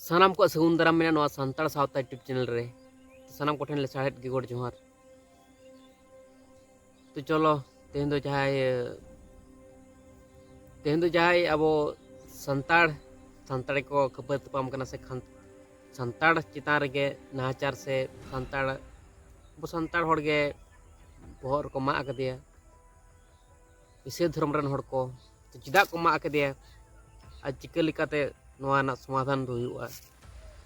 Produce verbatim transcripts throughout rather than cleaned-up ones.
ᱥᱟᱱᱟᱢ ᱠᱚᱣᱟᱜ ᱥᱟᱹᱜᱩᱱ ᱫᱟᱨᱟᱢ ᱢᱮᱱᱟᱜᱼᱟ ᱱᱚᱣᱟ ᱥᱟᱱᱛᱟᱲ ᱥᱟᱶᱛᱟ YouTube ᱪᱮᱱᱮᱞ ᱨᱮ᱾ ᱥᱟᱱᱟᱢ ᱠᱚᱴᱷᱮᱱ ᱞᱮᱥᱟᱲᱦᱮᱫ ᱜᱮ ᱜᱚᱰ ᱡᱚᱦᱟᱨ᱾ ᱛᱚ ᱪᱚᱞᱚ, ᱛᱮᱦᱮᱧ ᱫᱚ ᱡᱟᱦᱟᱸᱭ, ᱛᱮᱦᱮᱧ ᱫᱚ ᱡᱟᱦᱟᱸᱭ ᱟᱵᱚ ᱥᱟᱱᱛᱟᱲ, ᱥᱟᱱᱛᱟᱲ ᱠᱚ ᱠᱷᱟᱹᱯᱟᱹᱨᱤ ᱛᱟᱯᱟᱢ ᱠᱟᱱᱟ ᱥᱮ ᱠᱷᱟᱱ-, ᱥᱟᱱᱛᱟᱲ ᱪᱮᱛᱟᱱ ᱨᱮᱜᱮ ᱱᱟᱦᱟᱪᱟᱨ ᱥᱮ ᱥᱟᱱᱛᱟᱲ, ᱟᱵᱚ ᱥᱟᱱᱛᱟᱲ ᱦᱚᱲ ᱜᱮ ᱵᱚᱦᱚᱜ ᱨᱮᱠᱚ ᱢᱟᱜ ᱟᱠᱟᱫᱮᱭᱟ ᱤᱥᱟᱹᱭ ᱫᱷᱚᱨᱚᱢ ᱨᱮᱱ ᱦᱚᱲ ᱠᱚ᱾ ᱛᱚ ᱪᱮᱫᱟᱜ ᱠᱚ ᱢᱟᱜ ᱟᱠᱟᱫᱮᱭᱟ ᱟᱨ ᱪᱤᱠᱟᱹ ᱞᱮᱠᱟᱛᱮ ᱱᱚᱣᱟ ᱨᱮᱱᱟᱜ ᱥᱚᱢᱟᱫᱷᱟᱱ ᱫᱚ ᱦᱩᱭᱩᱜᱼᱟ?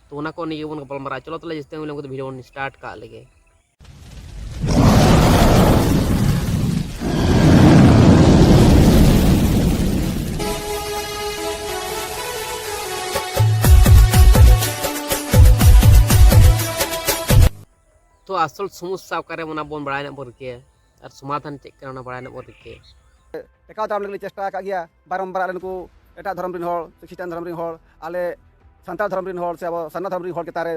ᱛᱚ ᱚᱱᱟ ᱠᱚ ᱱᱤᱭᱮ ᱵᱚᱱ ᱜᱟᱯᱟᱞᱢᱟᱨᱟᱜᱼᱟ᱾ ᱪᱚᱞᱚ ᱛᱟᱦᱚᱞᱮ ᱡᱟᱹᱥᱛᱤ ᱵᱟᱝ ᱵᱤᱞᱚᱢ ᱠᱟᱛᱮ ᱵᱷᱤᱰᱤᱭᱳ ᱵᱚᱱ ᱥᱴᱟᱨᱴ ᱠᱟᱜ ᱞᱮᱜᱮ᱾ ᱛᱚ ᱟᱥᱚᱞ ᱥᱚᱢᱚᱥᱥᱟ ᱚᱠᱟᱨᱮ, ᱚᱱᱟ ᱵᱚᱱ ᱵᱟᱲᱟᱭ ᱨᱮᱱᱟᱜ ᱵᱚᱱ ᱨᱤᱠᱟᱹᱭᱟ, ᱟᱨ ᱥᱚᱢᱟᱫᱷᱟᱱ ᱪᱮᱫ ᱠᱟᱱᱟ, ᱚᱱᱟ ᱵᱟᱲᱟᱭ ᱨᱮᱱᱟᱜ ᱵᱚᱱ ᱨᱤᱠᱟᱹᱭᱟ᱾ ᱴᱮᱠᱟᱣ ᱫᱟᱨᱟᱢ ᱞᱟᱹᱜᱤᱫ ᱞᱮ ᱪᱮᱥᱴᱟ ᱟᱠᱟᱫ ᱜᱮᱭᱟ ᱵᱟᱨᱚᱢᱵᱟᱨ᱾ ᱟᱞᱮ ᱱᱩᱠᱩ ᱮᱴᱟᱜ ᱫᱷᱚᱨᱚᱢ ᱨᱮᱱ ᱦᱚᱲ ᱥᱮ ᱠᱷᱨᱤᱥᱴᱟᱱ ᱫᱷᱚᱨᱚᱢ ᱨᱮᱱ ᱦᱚᱲ, ᱟᱞᱮ ᱥᱟᱱᱛᱟᱲ ᱫᱷᱚᱨᱚᱢ ᱨᱮᱱ ᱦᱚᱲ ᱥᱮ ᱟᱵᱚ ᱥᱟᱨᱱᱟ ᱫᱷᱚᱨᱚᱢ ᱨᱮᱱ ᱦᱚᱲ ᱪᱮᱛᱟᱱ ᱨᱮ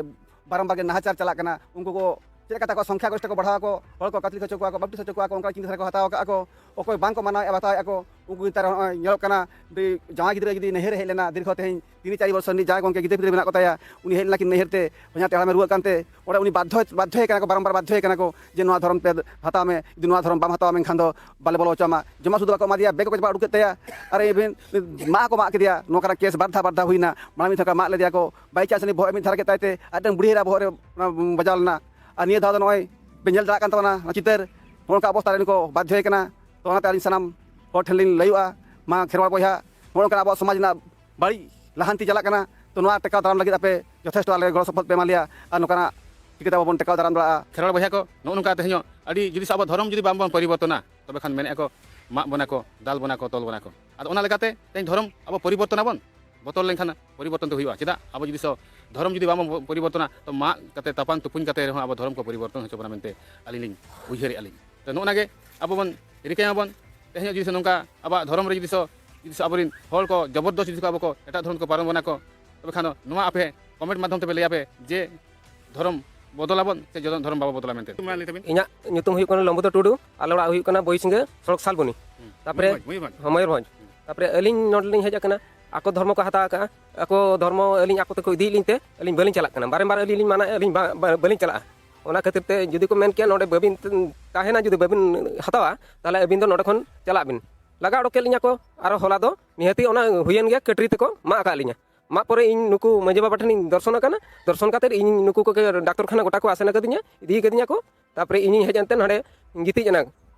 ᱵᱟᱨᱚᱢᱵᱟᱨ ᱜᱮ ᱱᱟᱦᱟᱪᱟᱨ ᱪᱟᱞᱟᱜ ᱠᱟᱱᱟ᱾ ᱩᱱᱠᱩ ᱠᱚ ᱪᱮᱫ ᱞᱮᱠᱟ ᱛᱟᱠᱚ ᱥᱚᱝᱠᱷᱟ ᱜᱚᱨᱤᱥᱴᱷᱚ ᱠᱚ ᱵᱟᱲᱦᱟᱣ ᱟᱠᱚ, ᱦᱚᱲ ᱠᱚ ᱠᱟᱛᱞᱤ ᱦᱚᱪᱚ ᱠᱚᱣᱟ ᱠᱚ, ᱵᱟᱯᱴᱤᱥ ᱦᱚᱪᱚ ᱠᱚᱣᱟ ᱠᱚ, ᱚᱱᱠᱟ ᱪᱤᱱᱛᱟᱹ ᱫᱷᱟᱨᱟ ᱠᱚ ᱦᱟᱛᱟᱣ ᱟᱠᱟᱫ ᱟᱠᱚ᱾ ᱚᱠᱚᱭ ᱵᱟᱝ ᱠᱚ ᱢᱟᱱᱟᱣᱮᱫᱼᱟ, ᱵᱟᱛᱟᱣᱮᱫᱼᱟ ᱠᱚ, ᱩᱱᱠᱩ ᱱᱮᱛᱟᱨ ᱱᱚᱜᱼᱚᱭ ᱧᱮᱞᱚᱜ ᱠᱟᱱᱟ, ᱡᱩᱫᱤ ᱡᱟᱶᱟᱭ ᱜᱤᱫᱽᱨᱟᱹ ᱡᱩᱫᱤ ᱱᱟᱹᱭᱦᱟᱹᱨ ᱮ ᱦᱮᱡ ᱞᱮᱱᱟ, ᱫᱤᱨᱜᱷᱚ ᱛᱮᱦᱮᱧ ᱛᱤᱱ ᱪᱟᱨ ᱵᱚᱪᱷᱚᱨ ᱨᱤᱱᱤᱡ ᱡᱟᱶᱟᱭ ᱜᱚᱢᱠᱮ ᱜᱤᱫᱽᱨᱟᱹ ᱯᱤᱫᱽᱨᱟᱹ ᱢᱮᱱᱟᱜ ᱠᱚ ᱛᱟᱭᱟ, ᱩᱱᱤ ᱦᱮᱡ ᱞᱮᱱᱟ ᱠᱤᱱ ᱱᱟᱹᱭᱦᱟᱹᱨ ᱛᱮ, ᱵᱚᱭᱦᱟ ᱛᱮ ᱦᱟᱲᱟᱢᱮ ᱨᱩᱣᱟᱹᱜ ᱠᱟᱱᱛᱮ, ᱚᱸᱰᱮ ᱩᱱᱤ ᱵᱟᱫᱽᱫᱷᱚ, ᱵᱟᱫᱽᱫᱷᱚᱭᱮ ᱠᱟᱱᱟ ᱠᱚ, ᱵᱟᱨᱚᱢᱵᱟᱨ ᱵᱟᱫᱽᱫᱷᱚᱭᱮ ᱠᱟᱱᱟ ᱠᱚ ᱡᱮ, "ᱱᱚᱣᱟ ᱫᱷᱚᱨᱚᱢ ᱯᱮ ᱦᱟᱛᱟᱣ ᱢᱮ, ᱡᱩᱫᱤ ᱱᱚᱣᱟ ᱫᱷᱚᱨᱚᱢ ᱵᱟᱢ ᱦᱟᱛᱟᱣᱟ, ᱢᱮᱱᱠᱷᱟᱱ ᱫᱚ ᱵᱟᱞᱮ ᱵᱚᱞᱚ ᱦᱚᱪᱚ ᱟᱢᱟ᱾" ᱡᱚᱢᱟᱜ ᱥᱩᱫᱷᱩ ᱵᱟᱠᱚ ᱮᱢᱟ ᱫᱮᱭᱟ, ᱵᱮᱜᱽ ᱠᱚ ᱪᱟᱯᱟᱫ ᱩᱰᱩᱠ ᱠᱮᱫ ᱛᱟᱭᱟ᱾ ᱟᱨ ᱤᱵᱷᱤᱱ ᱢᱟᱜ ᱦᱚᱸᱠᱚ ᱢᱟᱜ ᱠᱮᱫᱮᱭᱟ᱾ ᱱᱚᱝᱠᱟᱱᱟᱜ ᱠᱮᱥ ᱵᱟᱨ ᱫᱷᱟᱣ, ᱵᱟᱨ ᱫᱷᱟᱣ ᱦᱩᱭᱱᱟ᱾ ᱢᱟᱲᱟᱝ ᱢᱤᱫ ᱫᱷᱟᱣ ᱠᱚ ᱢᱟᱜ ᱞᱮᱫᱮᱭᱟ ᱠᱚ, ᱵᱟᱭ ᱪᱟᱱᱥ ᱩᱱᱤ ᱵᱚᱦᱚᱜ ᱮ ᱢᱤᱫ ᱫᱷᱟᱣ ᱨᱮ ᱜᱮᱫ ᱛᱟᱭ ᱛᱮ, ᱟᱨ ᱢᱤᱫᱴᱟᱝ ᱵᱩᱲᱦᱤ ᱮᱨᱟ ᱵᱚᱦᱚᱜ ᱨᱮ ᱚᱱᱟ ᱵᱟᱡᱟᱣ ᱞᱮᱱᱟ᱾ ᱟᱨ ᱱᱤᱭᱟᱹ ᱫᱷᱟᱣ ᱫᱚ ᱱᱚᱜᱼᱚᱭ ᱯᱮ ᱧᱮᱞ ᱫᱟᱲᱮᱭᱟᱜ ᱠᱟᱱ ᱛᱟᱵᱚᱱᱟ ᱚᱱᱟ ᱪᱤᱛᱟᱹᱨ, ᱱᱚᱜᱼᱚ ᱱᱚᱝᱠᱟ ᱚᱵᱚᱥᱛᱟ ᱨᱮ ᱱᱩᱠᱩ ᱵᱟᱫᱽᱫᱷᱚᱭᱮ ᱠᱟᱱᱟ᱾ ᱛᱚ ᱚᱱᱟᱛᱮ ᱟᱹᱞᱤᱧ ᱥᱟᱱᱟᱢ ᱦᱚᱲ ᱴᱷᱮᱱ ᱞᱤᱧ ᱞᱟᱹᱭᱚᱜᱼᱟ, ᱢᱟ ᱠᱷᱮᱨᱣᱟᱲ ᱵᱚᱭᱦᱟ, ᱱᱚᱜᱼᱚ ᱱᱚᱝᱠᱟᱱᱟᱜ ᱟᱵᱚᱣᱟᱜ ᱥᱚᱢᱟᱡᱽ ᱨᱮᱱᱟᱜ ᱵᱟᱹᱲᱤᱡ ᱞᱟᱦᱟᱱᱛᱤ ᱪᱟᱞᱟᱜ ᱠᱟᱱᱟ᱾ ᱛᱚ ᱱᱚᱣᱟ ᱴᱮᱠᱟᱣ ᱫᱟᱨᱟᱢ ᱞᱟᱹᱜᱤᱫ ᱟᱯᱮ ᱡᱚᱛᱷᱮᱥᱴᱚ ᱟᱞᱮ ᱜᱚᱲᱚ ᱥᱚᱯᱚᱦᱚᱫ ᱯᱮ ᱮᱢᱟ ᱞᱮᱭᱟ, ᱟᱨ ᱱᱚᱝᱠᱟᱱᱟᱜ ᱪᱤᱠᱟᱹᱛᱮ ᱟᱵᱚ ᱵᱚᱱ ᱴᱮᱠᱟᱣ ᱫᱟᱨᱟᱢ ᱫᱟᱲᱮᱭᱟᱜᱼᱟ? ᱠᱷᱮᱨᱣᱟᱲ ᱵᱚᱭᱦᱟ ᱠᱚ, ᱱᱚᱜᱼᱚ ᱱᱚᱝᱠᱟ ᱛᱮᱦᱮᱧᱚᱜ ᱟᱹᱰᱤ ᱡᱩᱫᱤ ᱥᱮ ᱟᱵᱚ ᱫᱷᱚᱨᱚᱢ ᱡᱩᱫᱤ ᱵᱟᱝ ᱵᱚᱱ ᱯᱚᱨᱤᱵᱚᱨᱛᱚᱱᱟ, ᱛᱚᱵᱮ ᱠᱷᱟᱱ ᱢᱮᱱᱮᱫᱼᱟ ᱠᱚ, ᱢᱟᱜ ᱵᱚᱱᱟ ᱠᱚ, ᱫᱟᱞ ᱵᱚᱱᱟ ᱠᱚ, ᱛᱚᱞ ᱵᱚᱱᱟ ᱠᱚ᱾ ᱟᱫᱚ ᱚᱱᱟ ᱞᱮᱠᱟᱛᱮ ᱛᱮᱦᱮᱧ ᱫᱷᱚᱨᱚᱢ ᱟᱵᱚ ᱯᱚᱨᱤᱵᱚᱨᱛᱚᱱ ᱟᱵᱚᱱ, ᱵᱚᱛᱚᱞ ᱞᱮᱱᱠᱷᱟᱱ ᱯᱚᱨᱤᱵᱚᱨᱛᱚᱱ ᱫᱚ ᱦᱩᱭᱩᱜᱼᱟ᱾ ᱪᱮᱫᱟᱜ? ᱟᱵᱚ ᱡᱩᱫᱤ ᱥᱚ-, ᱫᱷᱚᱨᱚᱢ ᱡᱩᱫᱤ ᱵᱟᱵᱚᱱ ᱯᱚᱨᱤᱵᱚᱨᱛᱚᱱᱟ, ᱛᱚ ᱢᱟᱜ ᱠᱟᱛᱮ, ᱛᱟᱯᱟᱱ ᱛᱩᱯᱩᱧ ᱠᱟᱛᱮ ᱨᱮᱦᱚᱸ ᱟᱵᱚ ᱫᱷᱚᱨᱚᱢ ᱠᱚ ᱯᱚᱨᱤᱵᱚᱨᱛᱚᱱ ᱦᱚᱪᱚ ᱵᱚᱱᱟ ᱢᱮᱱᱛᱮ ᱟᱹᱞᱤᱧ ᱞᱤᱧ ᱩᱭᱦᱟᱹᱨᱮᱫᱼᱟ ᱞᱤᱧ᱾ ᱛᱚ ᱱᱚᱜᱼᱚ ᱱᱟ ᱜᱮ ᱟᱵᱚ ᱵᱚᱱ ᱨᱤᱠᱟᱹᱭ ᱢᱟᱵᱚᱱ, ᱛᱮᱦᱮᱧᱚᱜ ᱡᱩᱫᱤ ᱥᱮ ᱱᱚᱝᱠᱟ ᱟᱵᱚᱣᱟᱜ ᱫᱷᱚᱨᱚᱢ ᱨᱮ ᱡᱩᱫᱤ ᱥᱚ-, ᱡᱩᱫᱤ ᱥᱚ ᱟᱵᱚᱨᱮᱱ ᱦᱚᱲ ᱠᱚ ᱡᱚᱵᱚᱨᱫᱚᱥ ᱡᱩᱫᱤ ᱠᱚ ᱟᱵᱚ ᱠᱚ ᱮᱴᱟᱜ ᱫᱷᱚᱨᱚᱢ ᱛᱮᱠᱚ ᱯᱟᱨᱚᱢ ᱵᱚᱱᱟ ᱠᱚ, ᱛᱚᱵᱮ ᱠᱷᱟᱱ ᱫᱚ ᱱᱚᱣᱟ ᱟᱯᱮ ᱠᱚᱢᱮᱱᱴ ᱢᱟᱫᱽᱫᱷᱚᱢ ᱛᱮᱯᱮ ᱞᱟᱹᱭᱟ ᱯᱮ ᱡᱮ ᱫᱷᱚᱨᱚᱢ ᱵᱚᱫᱚᱞᱟᱵᱚᱱ ᱥᱮ ᱡᱚᱫᱚ-, ᱫᱷᱚᱨᱚᱢ ᱵᱟᱵᱚ ᱵᱚᱫᱚᱞᱟ ᱢᱮᱱᱛᱮ᱾ ᱢᱟ ᱞᱟᱹᱭ ᱛᱟᱵᱤᱱ᱾ ᱤᱧᱟᱹᱜ ᱧᱩᱛᱩᱢ ᱦᱩᱭᱩᱜ ᱠᱟᱱᱟ ᱞᱚᱢᱵᱚᱫᱚᱨ ᱴᱩᱰᱩ, ᱟᱞᱮ ᱚᱲᱟᱜ ᱦᱩᱭᱩᱜ ᱠᱟᱱᱟ ᱵᱳᱭᱥᱤᱝᱜᱟᱹ ᱥᱚᱲᱚᱠ ᱥᱟᱞᱵᱚᱱᱤ᱾ ᱦᱩᱸ᱾ ᱛᱟᱯᱚᱨᱮ ᱢᱚᱭᱩᱨᱵᱷᱚᱸᱡᱽ, ᱢᱚᱭᱩᱨᱵᱷᱚᱸᱡᱽ᱾ ᱦᱚᱸ, ᱢᱚᱭᱩᱨᱵᱷᱚᱸᱡᱽ᱾ ᱦᱩᱸ᱾ ᱛᱟᱯᱚᱨᱮ ᱟᱹᱞᱤᱧ ᱱᱚᱰᱮ ᱞᱤᱧ ᱦᱮᱡ ᱟᱠᱟᱱᱟ, ᱟᱠᱚ ᱫᱷᱚᱨᱢᱚ ᱠᱚ ᱦᱟᱛᱟᱣ ᱟᱠᱟᱫᱼᱟ, ᱟᱠᱚ ᱫᱷᱚᱨᱢᱚ ᱟᱹᱞᱤᱧ ᱟᱠᱚ ᱛᱮᱠᱚ ᱤᱫᱤᱭᱮᱫ ᱞᱤᱧ ᱛᱮ ᱟᱹᱞᱤᱧ ᱵᱟᱹᱞᱤᱧ ᱪᱟᱞᱟᱜ ᱠᱟᱱᱟ᱾ ᱵᱟᱨᱮ ᱵᱟᱨ ᱟᱹᱞᱤᱧ ᱞᱤᱧ ᱢᱟᱱᱟᱭᱮᱫᱼᱟ, ᱟᱹᱞᱤᱧ ᱵᱟ- ᱵᱟ- ᱵᱟᱹᱞᱤᱧ ᱪᱟᱞᱟᱜᱼᱟ᱾ ᱚᱱᱟ ᱠᱷᱟᱹᱛᱤᱨ ᱛᱮ ᱡᱩᱫᱤ ᱠᱚ ᱢᱮᱱ ᱠᱮᱭᱟ ᱱᱚᱰᱮ ᱵᱟᱹᱵᱤᱱ ᱛᱟᱦᱮᱱᱟ, ᱡᱩᱫᱤ ᱵᱟᱹᱵᱤᱱ ᱦᱟᱛᱟᱣᱟ, ᱛᱟᱦᱚᱞᱮ ᱟᱹᱵᱤᱱ ᱫᱚ ᱱᱚᱰᱮ ᱠᱷᱚᱱ ᱪᱟᱞᱟᱜ ᱵᱤᱱ᱾ ᱞᱟᱜᱟ ᱚᱰᱚᱠ ᱠᱮᱫ ᱞᱤᱧᱟ ᱠᱚ᱾ ᱟᱨᱚ ᱦᱚᱞᱟ ᱫᱚ ᱱᱤᱦᱟᱹᱛᱤ ᱚᱱᱟ ᱦᱩᱭᱮᱱ ᱜᱮᱭᱟ, ᱠᱟᱹᱴᱨᱤ ᱛᱮᱠᱚ ᱢᱟᱜ ᱟᱠᱟᱫ ᱞᱤᱧᱟ᱾ ᱢᱟᱜ ᱯᱚᱨᱮ ᱤᱧ ᱱᱩᱠᱩ ᱢᱟᱹᱡᱷᱤ ᱵᱟᱵᱟ ᱴᱷᱮᱱᱤᱧ ᱫᱚᱨᱥᱚᱱ ᱟᱠᱟᱱᱟ᱾ ᱫᱚᱨᱥᱚᱱ ᱠᱟᱛᱮᱫ ᱤᱧ ᱱᱩᱠᱩ ᱠᱚᱜᱮ ᱰᱟᱠᱛᱚᱨ ᱠᱷᱟᱱᱟ ᱜᱚᱴᱟ ᱠᱚ ᱟᱥᱮᱱ ᱟᱠᱟᱫᱤᱧᱟ, ᱤᱫᱤ ᱠᱟᱫᱤᱧᱟ ᱠᱚ᱾ ᱛᱟᱨᱯᱚᱨᱮ ᱤᱧᱤᱧ ᱦᱮᱡ ᱮᱱᱛᱮ ᱱᱚᱰᱮ ᱜᱤᱛᱤᱡ ᱮᱱᱟ,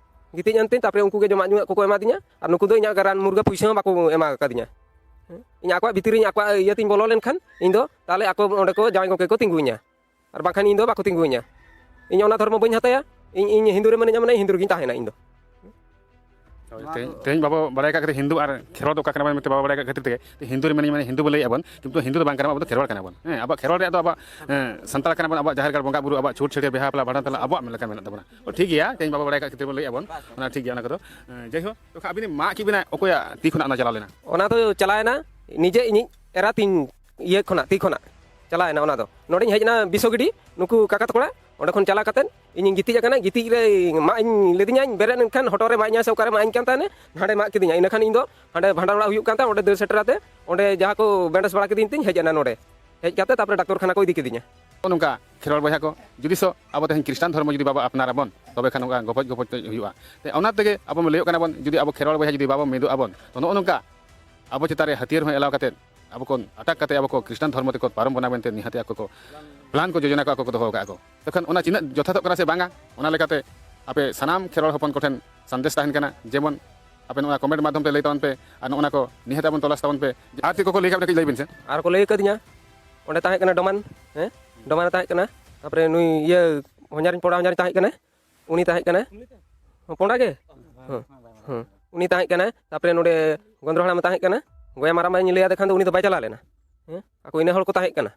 ᱜᱤᱛᱤᱡ ᱮᱱᱛᱮ ᱛᱟᱨᱯᱚᱨᱮ ᱩᱱᱠᱩ ᱜᱮ ᱡᱚᱢᱟᱜ ᱧᱩᱣᱟᱜ ᱠᱚᱠᱚ ᱮᱢᱟᱫᱤᱧᱟ᱾ ᱟᱨ ᱱᱩᱠᱩ ᱫᱚ ᱤᱧᱟᱹᱜ ᱨᱟᱱ ᱢᱩᱨᱜᱟᱹ ᱯᱩᱭᱥᱟᱹ ᱦᱚᱸ ᱵᱟᱠᱚ ᱮᱢᱟ ᱟᱠᱟᱫᱤᱧᱟ᱾ ᱤᱧ ᱟᱠᱚᱣᱟᱜ ᱵᱷᱤᱛᱤᱨ ᱨᱤᱧ ᱟᱠᱚᱣᱟᱜ ᱤᱭᱟᱹᱛᱤᱧ ᱵᱚᱞᱚ ᱞᱮᱱᱠᱷᱟᱱ ᱤᱧ ᱫᱚ ᱛᱟᱦᱚᱞᱮ ᱟᱠᱚ ᱚᱸᱰᱮ ᱠᱚ ᱡᱟᱶᱟᱭ ᱜᱚᱢᱠᱮ ᱠᱚ ᱛᱤᱸᱜᱩᱧᱟ, ᱟᱨ ᱵᱟᱝᱠᱷᱟᱱ ᱤᱧ ᱫᱚ ᱵᱟᱠᱚ ᱛᱤᱸᱜᱩᱧᱟ᱾ ᱤᱧ ᱚᱱᱟ ᱫᱷᱚᱨᱢᱚ ᱵᱟᱹᱧ ᱦᱟᱛᱟᱭᱟ᱾ ᱤᱧ ᱤᱧ ᱦᱤᱱᱫᱩ ᱨᱮ ᱢᱤᱱᱟᱹᱧᱟ ᱢᱟᱱᱮ ᱦᱤᱱᱫᱩ ᱨᱮᱜᱤᱧ ᱛᱟᱦᱮᱱᱟ ᱤᱧ ᱫᱚ᱾ ᱦᱳᱭ, ᱛᱮᱦᱮᱧ ᱛᱮᱦᱮᱧ ᱵᱟᱵᱚ ᱵᱟᱲᱟᱭ ᱠᱟᱜ ᱠᱷᱟᱹᱛᱤᱨ ᱦᱤᱱᱫᱩ ᱟᱨ ᱠᱷᱮᱨᱣᱟᱲ ᱫᱚ ᱚᱠᱟ ᱠᱟᱱᱟ ᱵᱚᱱ ᱢᱮᱱᱛᱮ ᱵᱟᱵᱚ ᱵᱟᱲᱟᱭ ᱠᱟᱜ ᱠᱷᱟᱹᱛᱤᱨ ᱛᱮᱜᱮ ᱛᱮ ᱦᱤᱱᱫᱩ ᱨᱮ ᱢᱮᱱᱟᱹᱧ ᱢᱟᱱᱮ ᱦᱤᱱᱫᱩ ᱵᱚ ᱞᱟᱹᱭᱮᱫᱼᱟ ᱵᱚᱱ, ᱠᱤᱱᱛᱩ ᱦᱤᱱᱫᱩ ᱫᱚ ᱵᱟᱝ ᱠᱟᱱᱟ ᱵᱚᱱ, ᱟᱵᱚ ᱫᱚ ᱠᱷᱮᱨᱣᱟᱲ ᱠᱟᱱᱟ ᱵᱚᱱ᱾ ᱦᱮᱸ, ᱟᱵᱚᱣᱟᱜ ᱠᱷᱮᱨᱣᱟᱲ ᱨᱮᱭᱟᱜ ᱫᱚ ᱟᱵᱚᱣᱟᱜ, ᱦᱮᱸ, ᱥᱟᱱᱛᱟᱲ ᱠᱟᱱᱟ ᱵᱚᱱ, ᱟᱵᱚᱣᱟᱜ ᱡᱟᱦᱮᱨ ᱜᱟᱲ ᱵᱚᱸᱜᱟ ᱵᱩᱨᱩ, ᱟᱵᱚᱣᱟᱜ ᱪᱷᱩᱛ ᱪᱷᱟᱹᱴᱭᱟᱹ, ᱵᱤᱦᱟ ᱵᱟᱯᱞᱟ, ᱵᱷᱟᱸᱰᱟᱱ ᱛᱟᱞᱟ ᱟᱵᱚᱣᱟᱜ ᱞᱮᱠᱟ ᱢᱮᱱᱟᱜ ᱛᱟᱵᱚᱱᱟ᱾ ᱛᱚ ᱴᱷᱤᱠ ᱜᱮᱭᱟ, ᱛᱮᱦᱮᱧ ᱵᱟᱵᱚ ᱵᱟᱲᱟᱭ ᱠᱟᱜ ᱠᱷᱟᱹᱛᱤᱨ ᱵᱚ ᱞᱟᱹᱭᱮᱫᱼᱟ ᱵᱚᱱ, ᱚᱱᱟ ᱴᱷᱤᱠ ᱜᱮᱭᱟ᱾ ᱚᱱᱟ ᱠᱚᱫᱚ, ᱮᱸ, ᱡᱟᱭᱦᱳᱠ, ᱛᱚᱠᱷᱚᱱ ᱟᱹᱵᱤᱱ ᱢᱟᱜ ᱠᱮᱫ ᱵᱤᱱᱟ, ᱚᱠᱚᱭᱟᱜ ᱛᱤ ᱠᱷᱚᱱᱟᱜ ᱚᱱᱟ ᱪᱟᱞᱟᱣ ᱞᱮᱱᱟ? ᱚᱱᱟ ᱫᱚ ᱪᱟᱞᱟᱣᱮᱱᱟ ᱱᱤᱡᱮ ᱤᱧᱤᱡ ᱮᱨᱟ ᱛᱤᱧ ᱤᱭᱟᱹ ᱠᱷᱚᱱᱟᱜ, ᱛᱤ ᱠᱷᱚᱱᱟᱜ ᱪᱟᱞᱟᱣᱮᱱᱟ ᱚᱱᱟ ᱫᱚ᱾ ᱱᱚᱰᱮᱧ ᱦᱮᱡ ᱮᱱᱟ ᱵᱤᱥᱚᱜᱤᱰᱤ, ᱱᱩᱠᱩ ᱠᱟᱠᱟ ᱛᱟᱠᱚ ᱚᱲᱟᱜ, ᱚᱸᱰᱮ ᱠᱷᱚᱱ ᱪᱟᱞᱟᱣ ᱠᱟᱛᱮᱫ ᱤᱧᱤᱧ ᱜᱤᱛᱤᱡ ᱟᱠᱟᱱᱟ᱾ ᱜᱤᱛᱤᱡ ᱨᱮ ᱢᱟᱜ ᱤᱧ ᱞᱮᱫᱤᱧᱟᱹᱧ, ᱵᱮᱨᱮᱫ ᱮᱱᱠᱷᱟᱱ ᱦᱚᱴᱚᱜ ᱨᱮ ᱢᱟᱜ ᱤᱧ ᱥᱮ ᱚᱠᱟᱨᱮ ᱢᱟᱜ ᱤᱧ ᱠᱟᱱ ᱛᱟᱦᱮᱱᱟ, ᱦᱟᱸᱰᱮ ᱢᱟᱜ ᱠᱤᱫᱤᱧᱟ᱾ ᱤᱱᱟᱹ ᱠᱷᱟᱱ ᱤᱧ ᱫᱚ ᱦᱟᱸᱰᱮ ᱵᱷᱟᱸᱰᱟᱱ ᱚᱲᱟᱜ ᱦᱩᱭᱩᱜ ᱠᱟᱱ ᱛᱟᱦᱮᱸᱫ, ᱚᱸᱰᱮ ᱫᱟᱹᱲ ᱥᱮᱴᱮᱨ ᱟᱛᱮ ᱚᱸᱰᱮ ᱡᱟᱦᱟᱸ ᱠᱚ ᱵᱮᱱᱰᱮᱡᱽ ᱵᱟᱲᱟ ᱠᱤᱫᱤᱧ ᱛᱤᱧ ᱦᱮᱡ ᱮᱱᱟ ᱱᱚᱰᱮ᱾ ᱦᱮᱡ ᱠᱟᱛᱮ ᱛᱟᱨᱯᱚᱨᱮ ᱰᱟᱠᱛᱚᱨ ᱠᱷᱟᱱᱟ ᱠᱚ ᱤᱫᱤ ᱠᱤᱫᱤᱧᱟ᱾ ᱱᱚᱜᱼᱚ ᱱᱚᱝᱠᱟ ᱠᱷᱮᱨᱣᱟᱲ ᱵᱚᱭᱦᱟ ᱠᱚ, ᱡᱩᱫᱤ ᱥᱚ ᱟᱵᱚ ᱛᱮᱦᱮᱧ ᱠᱷᱨᱤᱥᱴᱟᱱ ᱫᱷᱚᱨᱢᱚ ᱡᱩᱫᱤ ᱵᱟᱵᱚ ᱟᱯᱱᱟᱨ ᱟᱵᱚᱱ, ᱛᱚᱵᱮ ᱠᱷᱟᱱ ᱱᱚᱝᱠᱟ ᱜᱚᱯᱚᱡ ᱜᱚᱯᱚᱡ ᱛᱮ ᱦᱩᱭᱩᱜᱼᱟ᱾ ᱛᱮ ᱚᱱᱟ ᱛᱮᱜᱮ ᱟᱵᱚ ᱵᱚᱱ ᱞᱟᱹᱭᱚᱜ ᱠᱟᱱᱟ ᱵᱚᱱ, ᱡᱩᱫᱤ ᱟᱵᱚ ᱠᱷᱮᱨᱣᱟᱲ ᱵᱚᱭᱦᱟ ᱡᱩᱫᱤ ᱵᱟᱵᱚ ᱢᱤᱫᱚᱜ ᱟᱵᱚᱱ, ᱛᱚ ᱱᱚᱜᱼᱚ ᱱᱚᱝᱠᱟ ᱟᱵᱚ ᱪᱮᱛᱟᱱ ᱨᱮ ᱦᱟᱹᱛᱭᱟᱹᱨ ᱦᱚᱸ ᱮᱞᱟᱣ ᱠᱟᱛᱮ ᱟᱵᱚ ᱠᱚ ᱟᱴᱟᱠ ᱠᱟᱛᱮ ᱟᱵᱚ ᱠᱚ ᱠᱷᱨᱤᱥᱴᱟᱱ ᱫᱷᱚᱨᱢᱚ ᱛᱮᱠᱚ ᱯᱟᱨᱚᱢ ᱵᱚᱱᱟ ᱢᱮᱱᱛᱮ ᱱᱤᱦᱟᱹᱛ ᱟᱠᱚ ᱠᱚ ᱯᱞᱟᱱ ᱠᱚ, ᱡᱳᱡᱚᱱᱟ ᱠᱚ ᱟᱠᱚ ᱠᱚ ᱫᱚᱦᱚ ᱟᱠᱟᱫ ᱠᱚ᱾ ᱛᱚᱠᱷᱚᱱ ᱚᱱᱟ ᱛᱤᱱᱟᱹᱜ ᱡᱚᱛᱷᱟᱛᱚᱜ ᱠᱟᱱᱟ ᱥᱮ ᱵᱟᱝᱟ, ᱚᱱᱟ ᱞᱮᱠᱟᱛᱮ ᱟᱯᱮ ᱥᱟᱱᱟᱢ ᱠᱷᱮᱨᱣᱟᱲ ᱦᱚᱯᱚᱱ ᱠᱚᱴᱷᱮᱱ ᱥᱟᱸᱫᱮᱥ ᱛᱟᱦᱮᱱ ᱠᱟᱱᱟ, ᱡᱮᱢᱚᱱ ᱟᱯᱮ ᱱᱚᱣᱟ ᱠᱚᱢᱮᱱᱴ ᱢᱟᱫᱽᱫᱷᱚᱢ ᱛᱮ ᱞᱟᱹᱭ ᱛᱟᱵᱚᱱ ᱯᱮ ᱟᱨ ᱱᱚᱜᱼᱚ ᱱᱟ ᱠᱚ ᱱᱤᱦᱟᱹᱛ ᱟᱵᱚᱱ ᱛᱚᱞᱟᱥ ᱛᱟᱵᱚᱱ ᱯᱮ᱾ ᱟᱨ ᱪᱮᱫ ᱠᱚᱠᱚ ᱞᱟᱹᱭ ᱠᱟᱜ ᱵᱚᱱᱟ ᱠᱟᱹᱡ ᱞᱟᱹᱭ ᱵᱤᱱ ᱥᱮ᱾ ᱟᱨ ᱠᱚ ᱞᱟᱹᱭ ᱠᱟᱫᱤᱧᱟ, ᱚᱸᱰᱮ ᱛᱟᱦᱮᱸ ᱠᱟᱱᱟ ᱰᱚᱢᱟᱱ, ᱦᱮᱸ, ᱰᱚᱢᱟᱱᱮ ᱛᱟᱦᱮᱸ ᱠᱟᱱᱟ, ᱛᱟᱨᱯᱚᱨᱮ ᱱᱩᱭ ᱤᱭᱟᱹ ᱦᱚᱧᱦᱟᱨᱤᱧ ᱯᱚᱲᱟ ᱦᱚᱧᱦᱟᱨᱤᱧ ᱛᱟᱦᱮᱸ ᱠᱟᱱᱟ, ᱩᱱᱤ ᱛᱟᱦᱮᱸ ᱠᱟᱱᱟ᱾ ᱦᱚᱸ, ᱯᱚᱸᱰᱟ ᱜᱮ? ᱦᱮᱸ, ᱦᱮᱸ᱾ ᱩᱱᱤ ᱛᱟᱦᱮᱸ ᱠᱟᱱᱟ᱾ ᱛᱟᱨᱯᱚᱨᱮ ᱱᱚᱰᱮ ᱜᱚᱱᱫᱨᱚ ᱦᱟᱲᱟᱢᱮ ᱛᱟᱦᱮᱸ ᱠᱟᱱᱟ, ᱜᱚᱭᱟ ᱢᱟᱨᱟᱝ ᱵᱟᱧ ᱞᱟᱹᱭ ᱟᱫᱮ ᱠᱷᱟᱱ ᱫᱚ ᱩᱱᱤ ᱫᱚ ᱵᱟᱭ ᱪᱟᱞᱟᱣ ᱞᱮᱱᱟ᱾ ᱦᱮᱸ, ᱟᱠᱚ ᱤᱱᱟᱹ ᱦᱚᱲ ᱠᱚ ᱛᱟᱦᱮᱸ ᱠᱟᱱᱟ᱾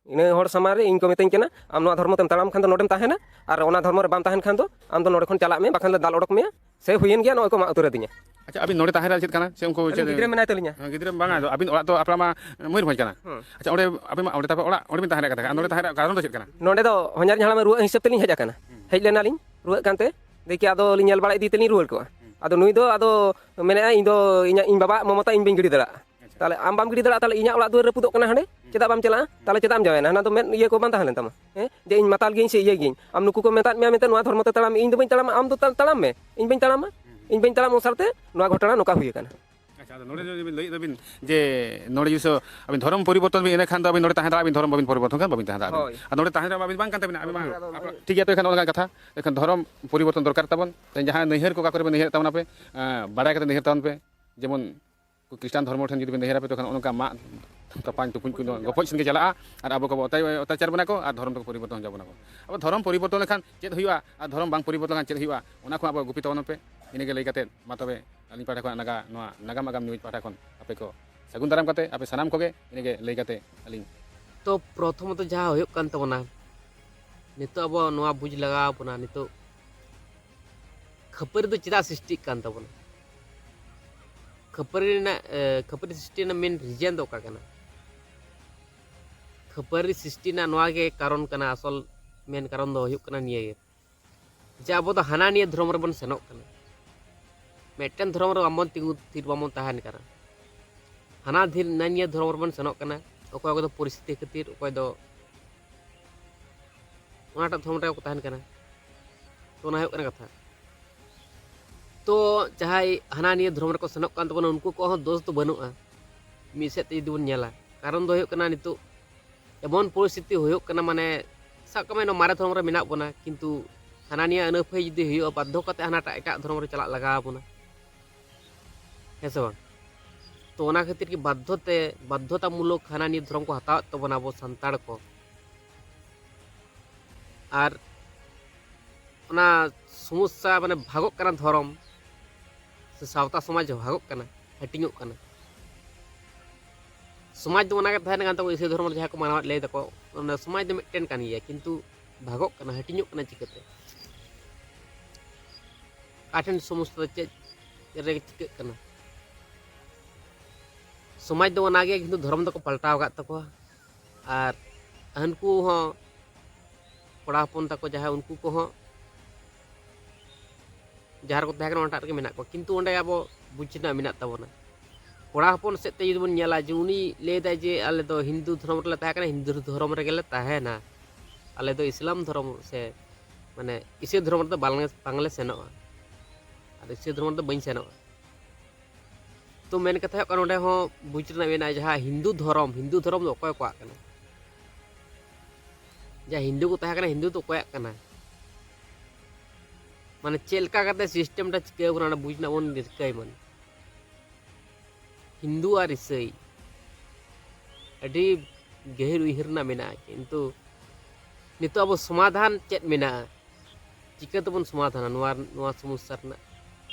ᱤᱱᱟᱹ ᱦᱚᱲ ᱥᱟᱢᱟᱝ ᱨᱮ ᱤᱧ ᱠᱚ ᱢᱤᱛᱟᱹᱧ ᱠᱟᱱᱟ, "ᱟᱢ ᱱᱚᱣᱟ ᱫᱷᱚᱨᱢᱚ ᱛᱮᱢ ᱛᱟᱲᱟᱢ ᱠᱷᱟᱱ ᱫᱚ ᱱᱚᱰᱮᱢ ᱛᱟᱦᱮᱱᱟ, ᱟᱨ ᱚᱱᱟ ᱫᱷᱚᱨᱢᱚ ᱨᱮ ᱵᱟᱢ ᱛᱟᱦᱮᱱ ᱠᱷᱟᱱ ᱫᱚ ᱟᱢ ᱫᱚ ᱱᱚᱰᱮ ᱠᱷᱚᱱ ᱪᱟᱞᱟᱜ ᱢᱮ, ᱵᱟᱠᱷᱟᱱ ᱞᱮ ᱫᱟᱞ ᱚᱰᱚᱠ ᱢᱮᱭᱟ, ᱥᱮ ᱦᱩᱭᱮᱱ ᱜᱮᱭᱟ, ᱱᱚᱜᱼᱚᱭ ᱠᱚ ᱢᱟᱜ ᱩᱛᱟᱹᱨ ᱟᱹᱫᱤᱧᱟ᱾" ᱟᱪᱪᱷᱟ, ᱟᱹᱵᱤᱱ ᱱᱚᱰᱮ ᱛᱟᱦᱮᱸ ᱨᱮᱭᱟᱜ ᱪᱮᱫ ᱠᱟᱱᱟ ᱥᱮ ᱩᱱᱠᱩ ᱟᱹᱞᱤᱧ ᱪᱮᱫ? ᱜᱤᱫᱽᱨᱟᱹ ᱢᱮᱱᱟᱭ ᱛᱟᱹᱞᱤᱧᱟ᱾ ᱦᱮᱸ, ᱜᱤᱫᱽᱨᱟᱹ ᱵᱟᱝᱟ, ᱟᱫᱚ ᱟᱹᱵᱤᱱ ᱚᱲᱟᱜ ᱫᱚ ᱟᱯᱲᱟ ᱢᱟ ᱢᱚᱭᱩᱨᱵᱷᱚᱸᱡᱽ ᱠᱟᱱᱟ᱾ ᱦᱮᱸ᱾ ᱟᱪᱪᱷᱟ, ᱚᱸᱰᱮ ᱟᱹᱵᱤᱱ ᱢᱟ ᱚᱸᱰᱮ ᱛᱟᱯᱮ ᱚᱲᱟᱜ, ᱚᱸᱰᱮ ᱵᱤᱱ ᱛᱟᱦᱮᱸ ᱨᱮᱭᱟᱜ ᱠᱟᱛᱷᱟ ᱠᱟᱱᱟ, ᱱᱚᱰᱮ ᱛᱟᱦᱮᱸ ᱨᱮᱭᱟᱜ ᱠᱟᱨᱚᱱ ᱫᱚ ᱪᱮᱫ ᱠᱟᱱᱟ? ᱱᱚᱰᱮ ᱫᱚ ᱦᱚᱧᱦᱟᱨᱤᱧ ᱦᱟᱲᱟᱢᱟᱜ ᱨᱩᱣᱟᱹᱜ ᱦᱤᱥᱟᱹᱵ ᱛᱮᱞᱤᱧ ᱦᱮᱡ ᱟᱠᱟᱱᱟ᱾ ᱦᱮᱸ᱾ ᱦᱮᱡ ᱞᱮᱱᱟᱞᱤᱧ, ᱨᱩᱣᱟᱹᱜ ᱠᱟᱱᱛᱮ, ᱫᱮᱠᱷᱤ ᱟᱫᱚ ᱞᱤᱧ ᱧᱮᱞ ᱵᱟᱲᱟ ᱤᱫᱤ ᱛᱮᱞᱤᱧ ᱨᱩᱣᱟᱹᱲ ᱠᱚᱜᱼᱟ᱾ ᱦᱮᱸ᱾ ᱟᱫᱚ ᱱᱩᱭ ᱫᱚ ᱟᱫᱚ ᱢᱮᱱᱮᱫᱼᱟ, "ᱤᱧ ᱫᱚ ᱤᱧᱟᱹᱜ, ᱤᱧ ᱵᱟᱵᱟᱣᱟᱜ ᱢᱚᱢᱚᱛᱟ ᱤᱧ ᱵᱟᱹᱧ ᱜᱤᱰᱤ ᱫᱟᱲᱮᱭᱟᱜᱼᱟ᱾" ᱛᱟᱦᱚᱞᱮ ᱟᱢ ᱵᱟᱢ ᱜᱤᱰᱤ ᱫᱟᱲᱮᱭᱟᱜᱼᱟ, ᱛᱟᱦᱚᱞᱮ ᱤᱧᱟᱹᱜ ᱚᱲᱟᱜ ᱫᱩᱣᱟᱹᱨ ᱨᱟᱹᱯᱩᱫᱚᱜ ᱠᱟᱱᱟ ᱦᱟᱸᱰᱮ, ᱪᱮᱫᱟᱜ ᱵᱟᱢ ᱪᱟᱞᱟᱜᱼᱟ? ᱛᱟᱦᱚᱞᱮ ᱪᱮᱫᱟᱜ ᱮᱢ ᱡᱟᱶᱟᱭᱮᱱᱟ? ᱦᱟᱱᱟ ᱫᱚ ᱢᱮᱫ ᱤᱭᱟᱹ ᱠᱚ ᱵᱟᱝ ᱛᱟᱦᱮᱸ ᱞᱮᱱ ᱛᱟᱢᱟ, ᱦᱮᱸ? ᱡᱮ ᱤᱧ ᱢᱟᱛᱟᱞ ᱜᱤᱭᱟᱹᱧ ᱥᱮ ᱤᱭᱟᱹ ᱜᱤᱭᱟᱹᱧ, ᱟᱢ ᱱᱩᱠᱩ ᱠᱚ ᱢᱮᱛᱟᱫ ᱢᱮᱭᱟ ᱢᱮᱱᱛᱮ ᱱᱚᱣᱟ ᱫᱷᱚᱨᱢᱚ ᱛᱮ ᱛᱟᱲᱟᱢ ᱢᱮ, ᱤᱧ ᱫᱚ ᱵᱟᱹᱧ ᱛᱟᱲᱟᱢᱟ, ᱟᱢ ᱫᱚ ᱛᱟ-, ᱛᱟᱲᱟᱢ ᱢᱮ, ᱤᱧ ᱵᱟᱹᱧ ᱛᱟᱲᱟᱢᱟ, ᱤᱧ ᱵᱟᱹᱧ ᱛᱟᱲᱟᱢ ᱚᱱᱥᱟᱨ ᱛᱮ ᱱᱚᱣᱟ ᱜᱷᱚᱴᱚᱱᱟ ᱱᱚᱝᱠᱟ ᱦᱩᱭ ᱟᱠᱟᱱᱟ᱾ ᱟᱪᱪᱷᱟ, ᱟᱫᱚ ᱱᱚᱰᱮ ᱡᱩᱫᱤ ᱵᱤᱱ ᱞᱟᱹᱭᱮᱫ ᱛᱟᱵᱤᱱ ᱡᱮ ᱱᱚᱰᱮ ᱡᱩᱫᱤ ᱥᱚ-, ᱟᱹᱵᱤᱱ ᱫᱷᱚᱨᱚᱢ ᱯᱚᱨᱤᱵᱚᱨᱛᱚᱱ ᱵᱤᱱ, ᱮᱱᱮᱠᱷᱟᱱ ᱫᱚ ᱟᱹᱵᱤᱱ ᱱᱚᱰᱮ ᱛᱟᱦᱮᱸ ᱫᱟᱲᱮᱭᱟᱜᱼᱟ ᱵᱤᱱ, ᱫᱷᱚᱨᱚᱢ ᱵᱟᱹᱵᱤᱱ ᱯᱚᱨᱤᱵᱚᱨᱛᱚᱱ ᱠᱷᱟᱱ ᱵᱟᱹᱵᱤᱱ ᱛᱟᱦᱮᱸ ᱫᱟᱲᱮᱭᱟᱜᱼᱟ ᱵᱤᱱ᱾ ᱦᱳᱭ᱾ ᱟᱨ ᱱᱚᱰᱮ ᱛᱟᱦᱮᱸ ᱫᱚ ᱟᱹᱵᱤᱱ ᱵᱟᱝ ᱠᱟᱱ ᱛᱟᱵᱤᱱᱟ, ᱟᱹᱵᱤᱱ ᱵᱟᱝ᱾ ᱦᱳᱭ, ᱟᱫᱚ ᱱᱚᱜᱼᱚᱭ ᱴᱷᱤᱠ ᱜᱮᱭᱟ, ᱛᱚ ᱮᱱᱠᱷᱟᱱ ᱚᱱᱠᱟ ᱠᱟᱛᱷᱟ, ᱮᱱᱠᱷᱟᱱ ᱫᱷᱚᱨᱚᱢ ᱯᱚᱨᱤᱵᱚᱨᱛᱚᱱ ᱫᱚᱨᱠᱟᱨ ᱛᱟᱵᱚᱱ᱾ ᱛᱮᱦᱮᱧ ᱡᱟᱦᱟᱸ ᱱᱟᱹᱭᱦᱟᱹᱨ ᱠᱚ ᱚᱠᱟ ᱠᱚᱨᱮ ᱵᱤᱱ ᱱᱟᱹᱭᱦᱟᱹᱨ ᱛᱟᱵᱚᱱᱟ ᱯᱮ, ᱮᱸ, ᱵᱟᱲᱟᱭ ᱠᱟᱛᱮ ᱱᱟᱹᱭᱦᱟᱹᱨ ᱛᱟᱵᱚᱱ ᱯᱮ᱾ ᱡᱮᱢᱚᱱ ᱠᱚ ᱠᱷᱨᱤᱥᱴᱟᱱ ᱫᱷᱚᱨᱢᱚ ᱴᱷᱮᱱ ᱡᱩᱫᱤ ᱵᱤᱱ ᱱᱟᱹᱭᱦᱟᱹᱨᱟ ᱯᱮ, ᱛᱚᱠᱷᱚᱱ ᱚᱱᱠᱟ ᱢᱟᱜ ᱛᱟᱯᱟᱧ ᱛᱩᱯᱩᱧ ᱠᱚ ᱜᱚᱯᱚᱡ ᱥᱮᱱ ᱜᱮ ᱪᱟᱞᱟᱜᱼᱟ, ᱟᱨ ᱟᱵᱚ ᱠᱚᱵᱚ ᱚᱛᱭᱟ-, ᱚᱛᱭᱟᱪᱟᱨ ᱵᱚᱱᱟ ᱠᱚ, ᱟᱨ ᱫᱷᱚᱨᱚᱢ ᱫᱚᱠᱚ ᱯᱚᱨᱤᱵᱚᱨᱛᱚᱱ ᱦᱚᱪᱚ ᱵᱚᱱᱟ ᱠᱚ᱾ ᱟᱵᱚ ᱫᱷᱚᱨᱚᱢ ᱯᱚᱨᱤᱵᱚᱨᱛᱚᱱ ᱞᱮᱠᱷᱟᱱ ᱪᱮᱫ ᱦᱩᱭᱩᱜᱼᱟ, ᱟᱨ ᱫᱷᱚᱨᱚᱢ ᱵᱟᱝ ᱯᱚᱨᱤᱵᱚᱨᱛᱚᱱ ᱞᱮᱠᱷᱟᱱ ᱪᱮᱫ ᱦᱩᱭᱩᱜᱼᱟ, ᱚᱱᱟ ᱠᱚ ᱟᱵᱚ ᱜᱩᱯᱤ ᱛᱟᱵᱚᱱ ᱯᱮ᱾ ᱤᱱᱟᱹᱜᱮ ᱞᱟᱹᱭ ᱠᱟᱛᱮ ᱢᱟ ᱛᱚᱵᱮ ᱟᱹᱞᱤᱧ ᱯᱟᱦᱴᱟ ᱠᱷᱚᱱ ᱱᱟᱜᱟ-, ᱱᱚᱣᱟ ᱱᱟᱜᱟᱢ ᱟᱜᱟᱢ ᱱᱤᱭᱩᱡᱽ ᱯᱟᱦᱴᱟ ᱠᱷᱚᱱ ᱟᱯᱮ ᱠᱚ ᱥᱟᱹᱜᱩᱱ ᱫᱟᱨᱟᱢ ᱠᱟᱛᱮ ᱟᱯᱮ ᱥᱟᱱᱟᱢ ᱠᱚᱜᱮ ᱤᱱᱟᱹᱜᱮ ᱞᱟᱹᱭ ᱠᱟᱛᱮ ᱟᱹᱞᱤᱧ᱾ ᱛᱚ ᱯᱨᱚᱛᱷᱚᱢᱚᱛᱚ ᱡᱟᱦᱟᱸ ᱦᱩᱭᱩᱜ ᱠᱟᱱ ᱛᱟᱵᱚᱱᱟ, ᱱᱤᱛᱚᱜ ᱟᱵᱚ ᱱᱚᱣᱟ ᱵᱩᱡᱽ ᱞᱟᱜᱟᱣ ᱵᱚᱱᱟ, ᱱᱤᱛᱚᱜ ᱠᱷᱟᱹᱯᱟᱹᱨᱤ ᱫᱚ ᱪᱮᱫᱟᱜ ᱥᱨᱤᱥᱴᱤᱜ ᱠᱟᱱ ᱛᱟᱵᱚᱱᱟ? ᱠᱷᱟᱹᱯᱟᱹᱨᱤ ᱨᱮᱱᱟᱜ, ᱮ, ᱠᱷᱟᱹᱯᱟᱹᱨᱤ ᱥᱨᱤᱥᱴᱤ ᱨᱮᱱᱟᱜ ᱢᱮᱱ ᱨᱤᱡᱮᱱ ᱫᱚ ᱚᱠᱟ ᱠᱟᱱᱟ? ᱠᱷᱟᱹᱯᱟᱹᱨᱤ ᱥᱨᱤᱥᱴᱤ ᱨᱮᱱᱟᱜ ᱱᱚᱣᱟ ᱜᱮ ᱠᱟᱨᱚᱱ ᱠᱟᱱᱟ, ᱟᱥᱚᱞ ᱢᱮᱱ ᱠᱟᱨᱚᱱ ᱫᱚ ᱦᱩᱭᱩᱜ ᱠᱟᱱᱟ ᱱᱤᱭᱟᱹ ᱜᱮ, ᱡᱮ ᱟᱵᱚ ᱫᱚ ᱦᱟᱱᱟ ᱱᱤᱭᱟᱹ ᱫᱷᱚᱨᱚᱢ ᱨᱮᱵᱚᱱ ᱥᱮᱱᱚᱜ ᱠᱟᱱᱟ᱾ ᱢᱤᱫᱴᱮᱱ ᱫᱷᱚᱨᱚᱢ ᱨᱮ ᱵᱟᱵᱚᱱ ᱛᱤᱸᱜᱩ ᱛᱷᱤᱨ, ᱵᱟᱵᱚᱱ ᱛᱟᱦᱮᱱ ᱠᱟᱱᱟ᱾ ᱦᱟᱱᱟ ᱫᱷᱤᱨ-, ᱱᱟ ᱱᱤᱭᱟᱹ ᱫᱷᱚᱨᱚᱢ ᱨᱮᱵᱚᱱ ᱥᱮᱱᱚᱜ ᱠᱟᱱᱟ᱾ ᱚᱠᱚᱭ ᱠᱚᱫᱚ ᱯᱚᱨᱤᱥᱛᱷᱤᱛᱤ ᱠᱷᱟᱹᱛᱤᱨ, ᱚᱠᱚᱭ ᱫᱚ ᱚᱱᱟᱴᱟᱜ ᱫᱷᱚᱨᱚᱢ ᱨᱮᱠᱚ ᱛᱟᱦᱮᱱ ᱠᱟᱱᱟ᱾ ᱛᱚ, ᱚᱱᱟ ᱦᱩᱭᱩᱜ ᱠᱟᱱᱟ ᱠᱟᱛᱷᱟ᱾ ᱛᱚ, ᱡᱟᱦᱟᱸᱭ ᱦᱟᱱᱟ ᱱᱤᱭᱟᱹ ᱫᱷᱚᱨᱚᱢ ᱨᱮᱠᱚ ᱥᱮᱱᱚᱜ ᱠᱟᱱ ᱛᱟᱵᱚᱱᱟ, ᱩᱱᱠᱩ ᱠᱚᱣᱟᱜ ᱦᱚᱸ ᱫᱳᱥ ᱫᱚ ᱵᱟᱹᱱᱩᱜᱼᱟ, ᱢᱤᱫ ᱥᱮᱫ ᱛᱮ ᱡᱩᱫᱤ ᱵᱚᱱ ᱧᱮᱞᱟ᱾ ᱠᱟᱨᱚᱱ ᱫᱚ ᱦᱩᱭᱩᱜ ᱠᱟᱱᱟ, ᱱᱤᱛᱚᱜ ᱮᱢᱚᱱ ᱯᱚᱨᱤᱥᱛᱷᱤᱛᱤ ᱦᱩᱭᱩᱜ ᱠᱟᱱᱟ, ᱢᱟᱱᱮ, ᱥᱟᱵ ᱠᱟᱜ ᱢᱮ, ᱱᱚᱣᱟ ᱢᱟᱨᱮ ᱫᱷᱚᱨᱚᱢ ᱨᱮ ᱢᱮᱱᱟᱜ ᱵᱚᱱᱟ, ᱠᱤᱱᱛᱩ ᱦᱟᱱᱟ ᱱᱤᱭᱟᱹ ᱟᱹᱱᱟᱹᱯᱷᱟᱹᱭ ᱡᱩᱫᱤ ᱦᱩᱭᱩᱜᱼᱟ, ᱵᱟᱫᱽᱫᱷᱚ ᱠᱟᱛᱮ ᱦᱟᱱᱟᱴᱟᱜ ᱮᱴᱟᱜ ᱫᱷᱚᱨᱚᱢ ᱨᱮ ᱪᱟᱞᱟᱜ ᱞᱟᱜᱟᱣ ᱟᱵᱚᱱᱟ, ᱦᱮᱸ ᱥᱮ ᱵᱟᱝ? ᱛᱚ, ᱚᱱᱟ ᱠᱷᱟᱹᱛᱤᱨ ᱜᱮ ᱵᱟᱫᱽᱫᱷᱚ ᱛᱮ, ᱵᱟᱫᱽᱫᱷᱚᱛᱟᱢᱩᱞᱚᱠ ᱦᱟᱱᱟ ᱱᱤᱭᱟᱹ ᱫᱷᱚᱨᱚᱢ ᱠᱚ ᱦᱟᱛᱟᱣᱮᱫ ᱛᱟᱵᱚᱱᱟ ᱟᱵᱚ ᱥᱟᱱᱛᱟᱲ ᱠᱚ᱾ ᱟᱨ ᱚᱱᱟ ᱥᱚᱢᱚᱥᱥᱟ, ᱢᱟᱱᱮ, ᱵᱷᱟᱜᱚᱜ ᱠᱟᱱᱟ ᱫᱷᱚᱨᱚᱢ, ᱥᱮ ᱥᱟᱶᱛᱟ ᱥᱚᱢᱟᱡᱽ ᱵᱷᱟᱜᱚᱜ ᱠᱟᱱᱟ, ᱦᱟᱹᱴᱤᱧᱚᱜ ᱠᱟᱱᱟ᱾ ᱥᱚᱢᱟᱡᱽ ᱫᱚ ᱚᱱᱟᱜᱮ ᱛᱟᱦᱮᱱ ᱠᱟᱱ ᱛᱟᱵᱚ, ᱤᱥᱟᱹᱭ ᱫᱷᱚᱨᱚᱢ ᱨᱮ ᱡᱟᱦᱟᱸ ᱠᱚ ᱢᱟᱱᱟᱣᱮᱫ ᱞᱟᱹᱭ ᱫᱟᱠᱚ, ᱚᱱᱟ ᱥᱚᱢᱟᱡᱽ ᱫᱚ ᱢᱤᱫᱴᱮᱱ ᱠᱟᱱ ᱜᱮᱭᱟ, ᱠᱤᱱᱛᱩ ᱵᱷᱟᱜᱚᱜ ᱠᱟᱱᱟ, ᱦᱟᱹᱴᱤᱧᱚᱜ ᱠᱟᱱᱟ ᱪᱤᱠᱟᱹᱛᱮ? ᱚᱠᱟ ᱴᱷᱮᱱ ᱥᱚᱢᱚᱥᱥᱟ ᱫᱚ ᱪᱮᱫ ᱨᱮ ᱪᱤᱠᱟᱹᱜ ᱠᱟᱱᱟ? ᱥᱚᱢᱟᱡᱽ ᱫᱚ ᱚᱱᱟᱜᱮ, ᱠᱤᱱᱛᱩ ᱫᱷᱚᱨᱚᱢ ᱫᱚᱠᱚ ᱯᱟᱞᱴᱟᱣ ᱟᱠᱟᱫ ᱛᱟᱠᱚᱣᱟ᱾ ᱟᱨ ᱦᱟᱹᱱᱠᱩ ᱦᱚᱸ, ᱠᱚᱲᱟ ᱦᱚᱯᱚᱱ ᱛᱟᱠᱚ ᱡᱟᱦᱟᱸᱭ, ᱩᱱᱠᱩ ᱠᱚᱦᱚᱸ ᱡᱟᱦᱟᱸ ᱨᱮᱠᱚ ᱛᱟᱦᱮᱸ ᱠᱟᱱᱟ, ᱚᱱᱟᱴᱟᱜ ᱨᱮᱜᱮ ᱢᱮᱱᱟᱜ ᱠᱚᱣᱟ᱾ ᱠᱤᱱᱛᱩ ᱚᱸᱰᱮ ᱟᱵᱚ ᱵᱩᱡᱽ ᱨᱮᱱᱟᱜ ᱢᱮᱱᱟᱜ ᱛᱟᱵᱚᱱᱟ, ᱠᱚᱲᱟ ᱦᱚᱯᱚᱱ ᱥᱮᱫ ᱛᱮ ᱡᱩᱫᱤ ᱵᱚᱱ ᱧᱮᱞᱟ, ᱡᱮ ᱩᱱᱤ ᱞᱟᱹᱭᱫᱟᱭ ᱡᱮ ᱟᱞᱮ ᱫᱚ ᱦᱤᱱᱫᱩ ᱫᱷᱚᱨᱚᱢ ᱨᱮᱞᱮ ᱛᱟᱦᱮᱸ ᱠᱟᱱᱟ, ᱦᱤᱱᱫᱩ ᱫᱷᱚᱨᱚᱢ ᱨᱮᱜᱮ ᱞᱮ ᱛᱟᱦᱮᱱᱟ, ᱟᱞᱮ ᱫᱚ ᱤᱥᱞᱟᱢ ᱫᱷᱚᱨᱚᱢ ᱥᱮ ᱢᱟᱱᱮ ᱤᱥᱟᱹᱭ ᱫᱷᱚᱨᱚᱢ ᱨᱮᱫᱚ ᱵᱟᱝᱞᱮ ᱵᱟᱝᱞᱮ ᱥᱮᱱᱚᱜᱼᱟ, ᱟᱨ ᱤᱥᱟᱹᱭ ᱫᱷᱚᱨᱚᱢ ᱨᱮᱫᱚ ᱵᱟᱹᱧ ᱥᱮᱱᱚᱜᱼᱟ᱾ ᱛᱚ ᱢᱮᱱ ᱠᱟᱛᱷᱟ ᱦᱩᱭᱩᱜ ᱠᱟᱱᱟ, ᱱᱚᱸᱰᱮ ᱦᱚᱸ ᱵᱩᱡᱽ ᱨᱮᱱᱟᱜ ᱢᱮᱱᱟᱜᱼᱟ, ᱡᱟᱦᱟᱸ ᱦᱤᱱᱫᱩ ᱫᱷᱚᱨᱚᱢ, ᱦᱤᱱᱫᱩ ᱫᱷᱚᱨᱚᱢ ᱫᱚ ᱚᱠᱚᱭ ᱠᱚᱣᱟᱜ ᱠᱟᱱᱟ? ᱡᱟᱦᱟᱸ ᱦᱤᱱᱫᱩ ᱠᱚ ᱛᱟᱦᱮᱸ ᱠᱟᱱᱟ, ᱦᱤᱱᱫᱩ ᱫᱚ ᱚᱠᱚᱭᱟᱜ ᱠᱟᱱᱟ? ᱢᱟᱱᱮ ᱪᱮᱫ ᱞᱮᱠᱟ ᱠᱟᱛᱮ system ᱴᱟ ᱪᱤᱠᱟᱹᱣ ᱠᱟᱱᱟ, ᱚᱱᱟ ᱵᱩᱡᱽ ᱨᱮᱱᱟᱜ ᱵᱚᱱ ᱨᱤᱠᱟᱹᱭ ᱢᱟ᱾ ᱦᱤᱱᱫᱩ ᱟᱨ ᱤᱥᱟᱹᱭ ᱟᱹᱰᱤ ᱜᱟᱹᱦᱤᱨ ᱩᱭᱦᱟᱹᱨ ᱨᱮᱱᱟᱜ ᱢᱮᱱᱟᱜᱼᱟ, ᱠᱤᱱᱛᱩ ᱱᱤᱛᱚᱜ ᱟᱵᱚ ᱥᱚᱢᱟᱫᱷᱟᱱ ᱪᱮᱫ ᱢᱮᱱᱟᱜᱼᱟ? ᱪᱤᱠᱟᱹ ᱛᱮᱵᱚᱱ ᱥᱚᱢᱟᱫᱷᱟᱱᱟ ᱱᱚᱣᱟ, ᱱᱚᱣᱟ ᱥᱚᱢᱚᱥᱥᱟ ᱨᱮᱱᱟᱜ?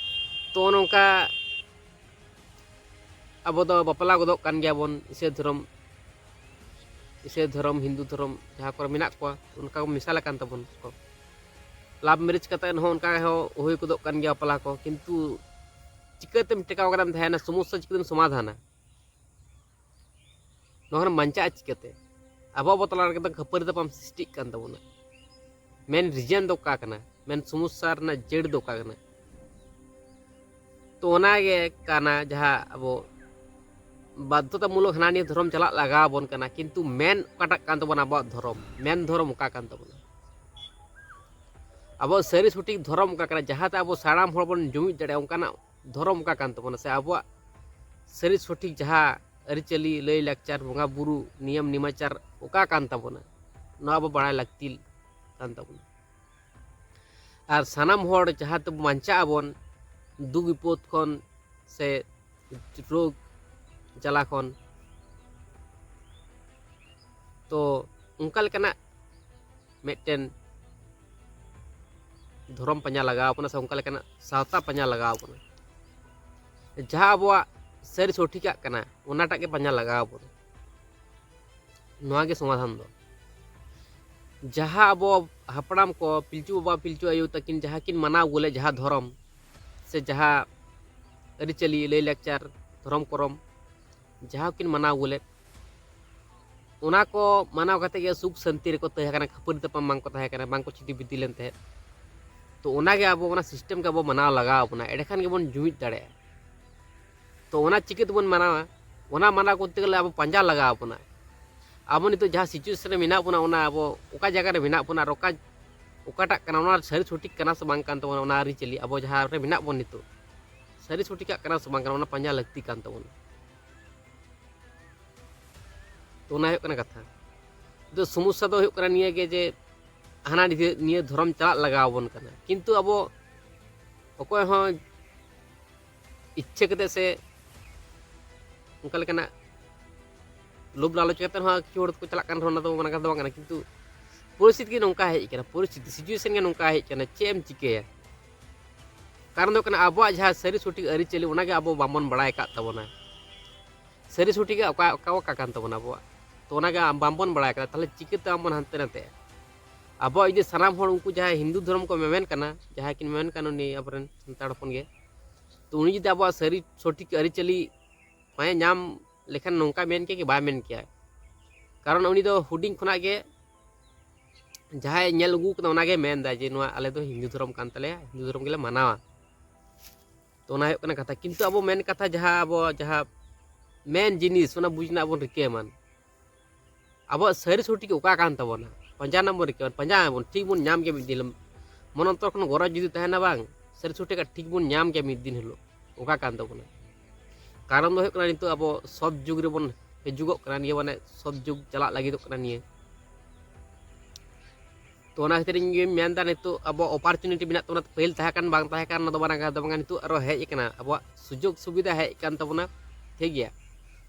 ᱛᱚ ᱱᱚᱝᱠᱟ ᱟᱵᱚ ᱫᱚ ᱵᱟᱯᱞᱟ ᱜᱚᱫᱚᱜ ᱠᱟᱱ ᱜᱮᱭᱟ ᱵᱚᱱ, ᱤᱥᱟᱹᱭ ᱫᱷᱚᱨᱚᱢ, ᱤᱥᱟᱹᱭ ᱫᱷᱚᱨᱚᱢ, ᱦᱤᱱᱫᱩ ᱫᱷᱚᱨᱚᱢ ᱡᱟᱦᱟᱸ ᱠᱚᱨᱮ ᱢᱮᱱᱟᱜ ᱠᱚᱣᱟ, ᱚᱱᱠᱟ ᱠᱚ ᱢᱮᱥᱟᱞ ᱟᱠᱟᱱ ᱛᱟᱵᱚᱱ ᱠᱚ᱾ Love marriage ᱠᱟᱛᱮ ᱦᱚᱸ ᱚᱱᱠᱟ ᱦᱚᱸ ᱦᱩᱭ ᱜᱚᱫᱚᱜ ᱠᱟᱱ ᱜᱮᱭᱟ ᱵᱟᱯᱞᱟ ᱠᱚ, ᱠᱤᱱᱛᱩ ᱪᱤᱠᱟᱹᱛᱮᱢ ᱴᱮᱠᱟᱣ ᱠᱟᱛᱮᱢ ᱛᱟᱦᱮᱱᱟ? ᱥᱚᱢᱚᱥᱥᱟ ᱪᱤᱠᱟᱹᱛᱮᱢ ᱥᱚᱢᱟᱫᱷᱟᱱᱟ? ᱱᱚᱣᱟ ᱠᱷᱚᱱ ᱵᱟᱧᱪᱟᱜᱼᱟ ᱪᱤᱠᱟᱹᱛᱮ? ᱟᱵᱚ ᱟᱵᱚ ᱛᱟᱞᱟ ᱨᱮᱜᱮ ᱫᱚ ᱠᱷᱟᱹᱯᱟᱹᱨᱤ ᱛᱟᱯᱟᱢ ᱥᱨᱤᱥᱴᱤᱜ ᱠᱟᱱ ᱛᱟᱵᱚᱱᱟ᱾ ᱢᱮᱱ reason ᱫᱚ ᱚᱠᱟ ᱠᱟᱱᱟ? ᱢᱮᱱ ᱥᱚᱢᱚᱥᱥᱟ ᱨᱮᱱᱟᱜ ᱡᱟᱹᱲ ᱫᱚ ᱚᱠᱟ ᱠᱟᱱᱟ? ᱛᱚ ᱚᱱᱟᱜᱮ ᱠᱟᱱᱟ ᱡᱟᱦᱟᱸ ᱟᱵᱚ ᱵᱟᱫᱽᱫᱷᱚᱛᱟᱢᱩᱞᱚᱠ ᱦᱟᱱᱟ ᱱᱤᱭᱟᱹ ᱫᱷᱚᱨᱚᱢ ᱪᱟᱞᱟᱜ ᱞᱟᱜᱟᱣ ᱟᱵᱚᱱ ᱠᱟᱱᱟ, ᱠᱤᱱᱛᱩ ᱢᱮᱱ ᱚᱠᱟᱴᱟᱜ ᱠᱟᱱ ᱛᱟᱵᱚᱱᱟ ᱟᱵᱚᱣᱟᱜ ᱫᱷᱚᱨᱚᱢ? ᱢᱮᱱ ᱫᱷᱚᱨᱚᱢ ᱚᱠᱟ ᱠᱟᱱ ᱛᱟᱵᱚᱱᱟ? ᱟᱵᱚᱣᱟᱜ ᱥᱟᱹᱨᱤ ᱥᱚᱴᱷᱤᱠ ᱫᱷᱚᱨᱚᱢ ᱚᱠᱟ ᱠᱟᱱᱟ, ᱡᱟᱦᱟᱸᱛᱮ ᱟᱵᱚ ᱥᱟᱱᱟᱢ ᱦᱚᱲ ᱵᱚᱱ ᱡᱩᱢᱤᱫ ᱫᱟᱲᱮᱭᱟᱜᱼᱟ, ᱚᱱᱠᱟᱱᱟᱜ ᱫᱷᱚᱨᱚᱢ ᱚᱠᱟ ᱠᱟᱱ ᱛᱟᱵᱚᱱᱟ? ᱥᱮ ᱟᱵᱚᱣᱟᱜ ᱥᱟᱹᱨᱤ ᱥᱚᱴᱷᱤᱠ ᱡᱟᱦᱟᱸ ᱟᱹᱨᱤᱪᱟᱹᱞᱤ, ᱞᱟᱹᱭᱼᱞᱟᱠᱪᱟᱨ, ᱵᱚᱸᱜᱟ ᱵᱩᱨᱩ, ᱱᱤᱭᱚᱢ ᱱᱮᱢᱟᱪᱟᱨ ᱚᱠᱟ ᱠᱟᱱ ᱛᱟᱵᱚᱱᱟ, ᱱᱚᱣᱟ ᱟᱵᱚ ᱵᱟᱲᱟᱭ ᱞᱟᱹᱠᱛᱤ ᱠᱟᱱ ᱛᱟᱵᱚᱱᱟ᱾ ᱟᱨ ᱥᱟᱱᱟᱢ ᱦᱚᱲ ᱡᱟᱦᱟᱸ ᱛᱮᱵᱚ ᱵᱟᱧᱪᱟᱜ ᱟᱵᱚᱱ ᱫᱩᱠ ᱵᱤᱯᱚᱫ ᱠᱷᱚᱱ ᱥᱮ ᱨᱳᱜᱽ ᱡᱟᱞᱟ ᱠᱷᱚᱱ, ᱛᱚ ᱚᱱᱠᱟ ᱞᱮᱠᱟᱱᱟᱜ ᱢᱤᱫᱴᱮᱱ ᱫᱷᱚᱨᱚᱢ ᱯᱟᱸᱡᱟ ᱞᱟᱜᱟᱣ ᱵᱚᱱᱟ, ᱥᱮ ᱚᱱᱠᱟ ᱞᱮᱠᱟᱱᱟᱜ ᱥᱟᱶᱛᱟ ᱯᱟᱸᱡᱟ ᱞᱟᱜᱟᱣ ᱵᱚᱱᱟ, ᱡᱟᱦᱟᱸ ᱟᱵᱚᱣᱟᱜ ᱥᱟᱹᱨᱤ ᱥᱚᱴᱷᱤᱠᱟᱜ ᱠᱟᱱᱟ, ᱚᱱᱟᱴᱟᱜ ᱜᱮ ᱯᱟᱸᱡᱟ ᱞᱟᱜᱟᱣ ᱵᱚᱱᱟ᱾ ᱱᱚᱣᱟ ᱜᱮ ᱥᱚᱢᱟᱫᱷᱟᱱ ᱫᱚ᱾ ᱡᱟᱦᱟᱸ ᱟᱵᱚ ᱦᱟᱯᱲᱟᱢ ᱠᱚ, ᱯᱤᱞᱪᱩ ᱵᱟᱵᱟ, ᱯᱤᱞᱪᱩ ᱟᱭᱳ ᱛᱟᱹᱠᱤᱱ ᱡᱟᱦᱟᱸ ᱠᱤᱱ ᱢᱟᱱᱟᱣ ᱟᱹᱜᱩ ᱞᱮᱫ, ᱡᱟᱦᱟᱸ ᱫᱷᱚᱨᱚᱢ ᱥᱮ ᱡᱟᱦᱟᱸ ᱟᱹᱨᱤᱪᱟᱹᱞᱤ, ᱞᱟᱹᱭᱼᱞᱟᱠᱪᱟᱨ, ᱫᱷᱚᱨᱚᱢ ᱠᱚᱨᱚᱢ, ᱡᱟᱦᱟᱸ ᱠᱤᱱ ᱢᱟᱱᱟᱣ ᱟᱹᱜᱩ ᱞᱮᱫ, ᱚᱱᱟ ᱠᱚ ᱢᱟᱱᱟᱣ ᱠᱟᱛᱮ ᱜᱮ ᱥᱩᱠ ᱥᱟᱱᱛᱤ ᱨᱮᱠᱚ ᱛᱟᱦᱮᱸ ᱠᱟᱱᱟ, ᱠᱷᱟᱹᱯᱟᱹᱨᱤ ᱛᱟᱯᱟᱢ ᱵᱟᱝ ᱠᱚ ᱛᱟᱦᱮᱸ ᱠᱟᱱᱟ, ᱵᱟᱝ ᱠᱚ ᱪᱷᱤᱛᱤ ᱵᱤᱛᱤ ᱞᱮᱱ ᱛᱟᱦᱮᱸᱫ᱾ ᱛᱚ ᱚᱱᱟ ᱜᱮ ᱟᱵᱚ ᱚᱱᱟ system ᱜᱮ ᱟᱵᱚ ᱢᱟᱱᱟᱣ ᱞᱟᱜᱟᱣ ᱵᱚᱱᱟ, ᱮᱸᱰᱮᱠᱷᱟᱱ ᱜᱮᱵᱚᱱ ᱡᱩᱢᱤᱫ ᱫᱟᱲᱮᱭᱟᱜᱼᱟ᱾ ᱛᱚ ᱚᱱᱟ ᱪᱤᱠᱟᱹ ᱛᱮᱵᱚᱱ ᱢᱟᱱᱟᱣᱟ? ᱚᱱᱟ ᱢᱟᱱᱟᱣ ᱠᱚᱨᱛᱮ ᱜᱮᱞᱮ ᱟᱵᱚ ᱯᱟᱸᱡᱟ ᱞᱟᱜᱟᱣ ᱵᱚᱱᱟ᱾ ᱟᱵᱚ ᱱᱤᱛᱚᱜ ᱡᱟᱦᱟᱸ ᱥᱤᱪᱩᱭᱮᱥᱚᱱ ᱨᱮ ᱢᱮᱱᱟᱜ ᱵᱚᱱᱟ, ᱚᱱᱟ ᱟᱵᱚ ᱚᱠᱟ ᱡᱟᱭᱜᱟ ᱨᱮ ᱢᱮᱱᱟᱜ ᱵᱚᱱᱟ ᱟᱨ ᱚᱠᱟ, ᱚᱠᱟᱴᱟᱜ ᱠᱟᱱᱟ, ᱚᱱᱟ ᱥᱟᱹᱨᱤ ᱥᱚᱴᱷᱤᱠ ᱠᱟᱱᱟ ᱥᱮ ᱵᱟᱝ ᱠᱟᱱ ᱛᱟᱵᱚᱱᱟ, ᱚᱱᱟ ᱟᱹᱨᱤᱪᱟᱹᱞᱤ ᱟᱵᱚ ᱡᱟᱦᱟᱸ ᱨᱮ ᱢᱮᱱᱟᱜ ᱵᱚᱱ ᱱᱤᱛᱚᱜ, ᱥᱟᱹᱨᱤ ᱥᱚᱴᱷᱤᱠᱟᱜ ᱠᱟᱱᱟ ᱥᱮ ᱵᱟᱝ ᱠᱟᱱᱟ, ᱚᱱᱟ ᱯᱟᱸᱡᱟ ᱞᱟᱹᱠᱛᱤ ᱠᱟᱱ ᱛᱟᱵᱚᱱᱟ᱾ ᱛᱚ ᱚᱱᱟ ᱦᱩᱭᱩᱜ ᱠᱟᱱᱟ ᱠᱟᱛᱷᱟ᱾ ᱱᱤᱛᱚᱜ ᱥᱚᱢᱚᱥᱥᱟ ᱫᱚ ᱦᱩᱭᱩᱜ ᱠᱟᱱᱟ ᱱᱤᱭᱟᱹ ᱜᱮ ᱡᱮ ᱦᱟᱱᱟ ᱱᱤᱭᱟᱹ, ᱱᱤᱭᱟᱹ ᱫᱷᱚᱨᱚᱢ ᱪᱟᱞᱟᱜ ᱞᱟᱜᱟᱣ ᱟᱵᱚᱱ ᱠᱟᱱᱟ, ᱠᱤᱱᱛᱩ ᱟᱵᱚ ᱚᱠᱚᱭ ᱦᱚᱸ ᱤᱪᱪᱷᱟᱹ ᱠᱟᱛᱮ ᱥᱮ ᱚᱱᱠᱟ ᱞᱮᱠᱟᱱᱟᱜ ᱞᱳᱵᱷ ᱞᱟᱞᱚᱪ ᱠᱟᱛᱮ ᱦᱚᱸ ᱠᱤᱪᱷᱩ ᱦᱚᱲ ᱫᱚᱠᱚ ᱪᱟᱞᱟᱜ ᱠᱟᱱ ᱨᱮᱦᱚᱸ, ᱚᱱᱟ ᱫᱚ ᱢᱟᱱᱟ ᱠᱟᱛᱷᱟ ᱫᱚ ᱵᱟᱝ ᱠᱟᱱᱟ, ᱠᱤᱱᱛᱩ ᱯᱚᱨᱤᱥᱛᱷᱤᱛᱤ ᱜᱮ ᱱᱚᱝᱠᱟ ᱦᱮᱡ ᱟᱠᱟᱱᱟ, ᱯᱚᱨᱤᱥᱛᱷᱤᱛᱤ, ᱥᱤᱪᱩᱭᱮᱥᱚᱱ ᱜᱮ ᱱᱚᱝᱠᱟ ᱦᱮᱡ ᱟᱠᱟᱱᱟ, ᱪᱮᱫ ᱮᱢ ᱪᱤᱠᱟᱹᱭᱟ? ᱠᱟᱨᱚᱱ ᱫᱚ ᱦᱩᱭᱩᱜ ᱠᱟᱱᱟ ᱟᱵᱚᱣᱟᱜ ᱡᱟᱦᱟᱸ ᱥᱟᱹᱨᱤ ᱥᱚᱴᱷᱤᱠ ᱟᱹᱨᱤᱪᱟᱹᱞᱤ, ᱚᱱᱟᱜᱮ ᱟᱵᱚ ᱵᱟᱵᱚᱱ ᱵᱟᱲᱟᱭ ᱟᱠᱟᱫ ᱛᱟᱵᱚᱱᱟ᱾ ᱥᱟᱹᱨᱤ ᱥᱚᱴᱷᱤᱠ ᱚᱠᱟ, ᱚᱠᱟ, ᱚᱠᱟ ᱠᱟᱱ ᱛᱟᱵᱚᱱᱟ ᱟᱵᱚᱣᱟᱜ, ᱛᱚ ᱚᱱᱟᱜᱮ ᱵᱟᱵᱚᱱ ᱵᱟᱲᱟᱭ ᱟᱠᱟᱫᱟ, ᱛᱟᱦᱚᱞᱮ ᱪᱤᱠᱟᱹᱛᱮ ᱟᱢ ᱵᱚᱱ ᱦᱟᱱᱛᱮ ᱱᱟᱛᱮᱜᱼᱟ? ᱟᱵᱚᱣᱟᱜ ᱡᱩᱫᱤ ᱥᱟᱱᱟᱢ ᱦᱚᱲ ᱩᱱᱠᱩ ᱡᱟᱦᱟᱸᱭ ᱦᱤᱱᱫᱩ ᱫᱷᱚᱨᱚᱢ ᱠᱚ ᱢᱮᱢᱮᱱ ᱠᱟᱱᱟ, ᱡᱟᱦᱟᱸᱭ ᱠᱤᱱ ᱢᱮᱢᱮᱱ ᱠᱟᱱᱟ ᱩᱱᱤ ᱟᱵᱚᱨᱮᱱ ᱥᱟᱱᱛᱟᱲ ᱦᱚᱯᱚᱱ ᱜᱮ, ᱛᱚ ᱩᱱᱤ ᱡᱩᱫᱤ ᱟᱵᱚᱣᱟᱜ ᱥᱟᱹᱨᱤ ᱥᱚᱴᱷᱤᱠ ᱟᱹᱨᱤᱪᱟᱹᱞᱤ ᱵᱟᱭ ᱧᱟᱢ ᱞᱮᱠᱷᱟᱱ ᱱᱚᱝᱠᱟ ᱢᱮᱱ ᱠᱮᱭᱟ ᱠᱤ? ᱵᱟᱭ ᱢᱮᱱ ᱠᱮᱭᱟ᱾ ᱠᱟᱨᱚᱱ ᱩᱱᱤ ᱫᱚ ᱦᱩᱰᱤᱧ ᱠᱷᱚᱱᱟᱜ ᱜᱮ ᱡᱟᱦᱟᱸᱭ ᱧᱮᱞ ᱟᱹᱜᱩ ᱠᱟᱫᱟ ᱚᱱᱟᱜᱮ ᱢᱮᱱᱫᱟ ᱡᱮ ᱱᱚᱣᱟ ᱟᱞᱮ ᱫᱚ ᱦᱤᱱᱫᱩ ᱫᱷᱚᱨᱚᱢ ᱠᱟᱱ ᱛᱟᱞᱮᱭᱟ, ᱦᱤᱱᱫᱩ ᱫᱷᱚᱨᱚᱢ ᱜᱮᱞᱮ ᱢᱟᱱᱟᱣᱟ᱾ ᱛᱚ ᱚᱱᱟ ᱦᱩᱭᱩᱜ ᱠᱟᱱᱟ ᱠᱟᱛᱷᱟ᱾ ᱠᱤᱱᱛᱩ ᱟᱵᱚ ᱢᱮᱱ ᱠᱟᱛᱷᱟ ᱡᱟᱦᱟᱸ, ᱟᱵᱚ ᱡᱟᱦᱟᱸ ᱢᱮᱱ ᱡᱤᱱᱤᱥ, ᱚᱱᱟ ᱵᱩᱡᱽ ᱨᱮᱱᱟᱜ ᱵᱚᱱ ᱨᱤᱠᱟᱹᱭ ᱢᱟ᱾ ᱟᱵᱚᱣᱟᱜ ᱥᱟᱹᱨᱤ ᱥᱚᱴᱷᱤᱠ ᱚᱠᱟ ᱠᱟᱱ ᱛᱟᱵᱚᱱᱟ, ᱯᱟᱸᱡᱟ ᱨᱮᱱᱟᱜ ᱵᱚᱱ ᱨᱤᱠᱟᱹᱭ ᱢᱟ, ᱯᱟᱸᱡᱟᱭ ᱢᱟᱵᱚᱱ, ᱴᱷᱤᱠ ᱵᱚᱱ ᱧᱟᱢ ᱜᱮᱭᱟ ᱢᱤᱫ ᱫᱤᱱ ᱦᱤᱞᱳᱜ᱾ ᱢᱚᱱ ᱚᱱᱛᱚᱨ ᱠᱷᱚᱱ ᱜᱚᱨᱚᱡᱽ ᱡᱩᱫᱤ ᱛᱟᱦᱮᱱᱟ, ᱵᱟᱝ, ᱥᱟᱹᱨᱤ ᱥᱚᱴᱷᱤᱠᱟᱜ ᱴᱷᱤᱠ ᱵᱚᱱ ᱧᱟᱢ ᱜᱮᱭᱟ ᱢᱤᱫ ᱫᱤᱱ ᱦᱤᱞᱳᱜ᱾ ᱚᱠᱟ ᱠᱟᱱ ᱛᱟᱵᱚᱱᱟ᱾ ᱠᱟᱨᱚᱱ ᱫᱚ ᱦᱩᱭᱩᱜ ᱠᱟᱱᱟ ᱱᱤᱛᱚᱜ ᱟᱵᱚ ᱥᱚᱛ ᱡᱩᱜᱽ ᱨᱮᱵᱚᱱ ᱦᱤᱡᱩᱜᱚᱜ ᱠᱟᱱᱟ, ᱱᱤᱭᱟᱹ ᱢᱟᱱᱮ ᱥᱚᱛ ᱡᱩᱜᱽ ᱪᱟᱞᱟᱜ ᱞᱟᱹᱜᱤᱫᱚᱜ ᱠᱟᱱᱟ ᱱᱤᱭᱟᱹ᱾ ᱛᱚ ᱚᱱᱟ ᱠᱷᱟᱹᱛᱤᱨ ᱤᱧ ᱢᱮᱱᱫᱟ ᱱᱤᱛᱚᱜ ᱟᱵᱚ opportunity ᱢᱮᱱᱟᱜ ᱛᱟᱵᱚᱱᱟ, ᱯᱟᱹᱦᱤᱞ ᱛᱟᱦᱮᱸ ᱠᱟᱱ ᱵᱟᱝ ᱛᱟᱦᱮᱸ ᱠᱟᱱ ᱚᱱᱟ ᱫᱚ ᱢᱟᱨᱟᱝ ᱠᱟᱛᱷᱟ ᱫᱚ ᱵᱟᱝ, ᱱᱤᱛᱚᱜ ᱟᱨᱚ ᱦᱮᱡ ᱟᱠᱟᱱᱟ, ᱟᱵᱚᱣᱟᱜ ᱥᱩᱡᱳᱜᱽ ᱥᱩᱵᱤᱫᱷᱟ ᱦᱮᱡ ᱟᱠᱟᱱ ᱛᱟᱵᱚᱱᱟ, ᱴᱷᱤᱠ ᱜᱮᱭᱟ᱾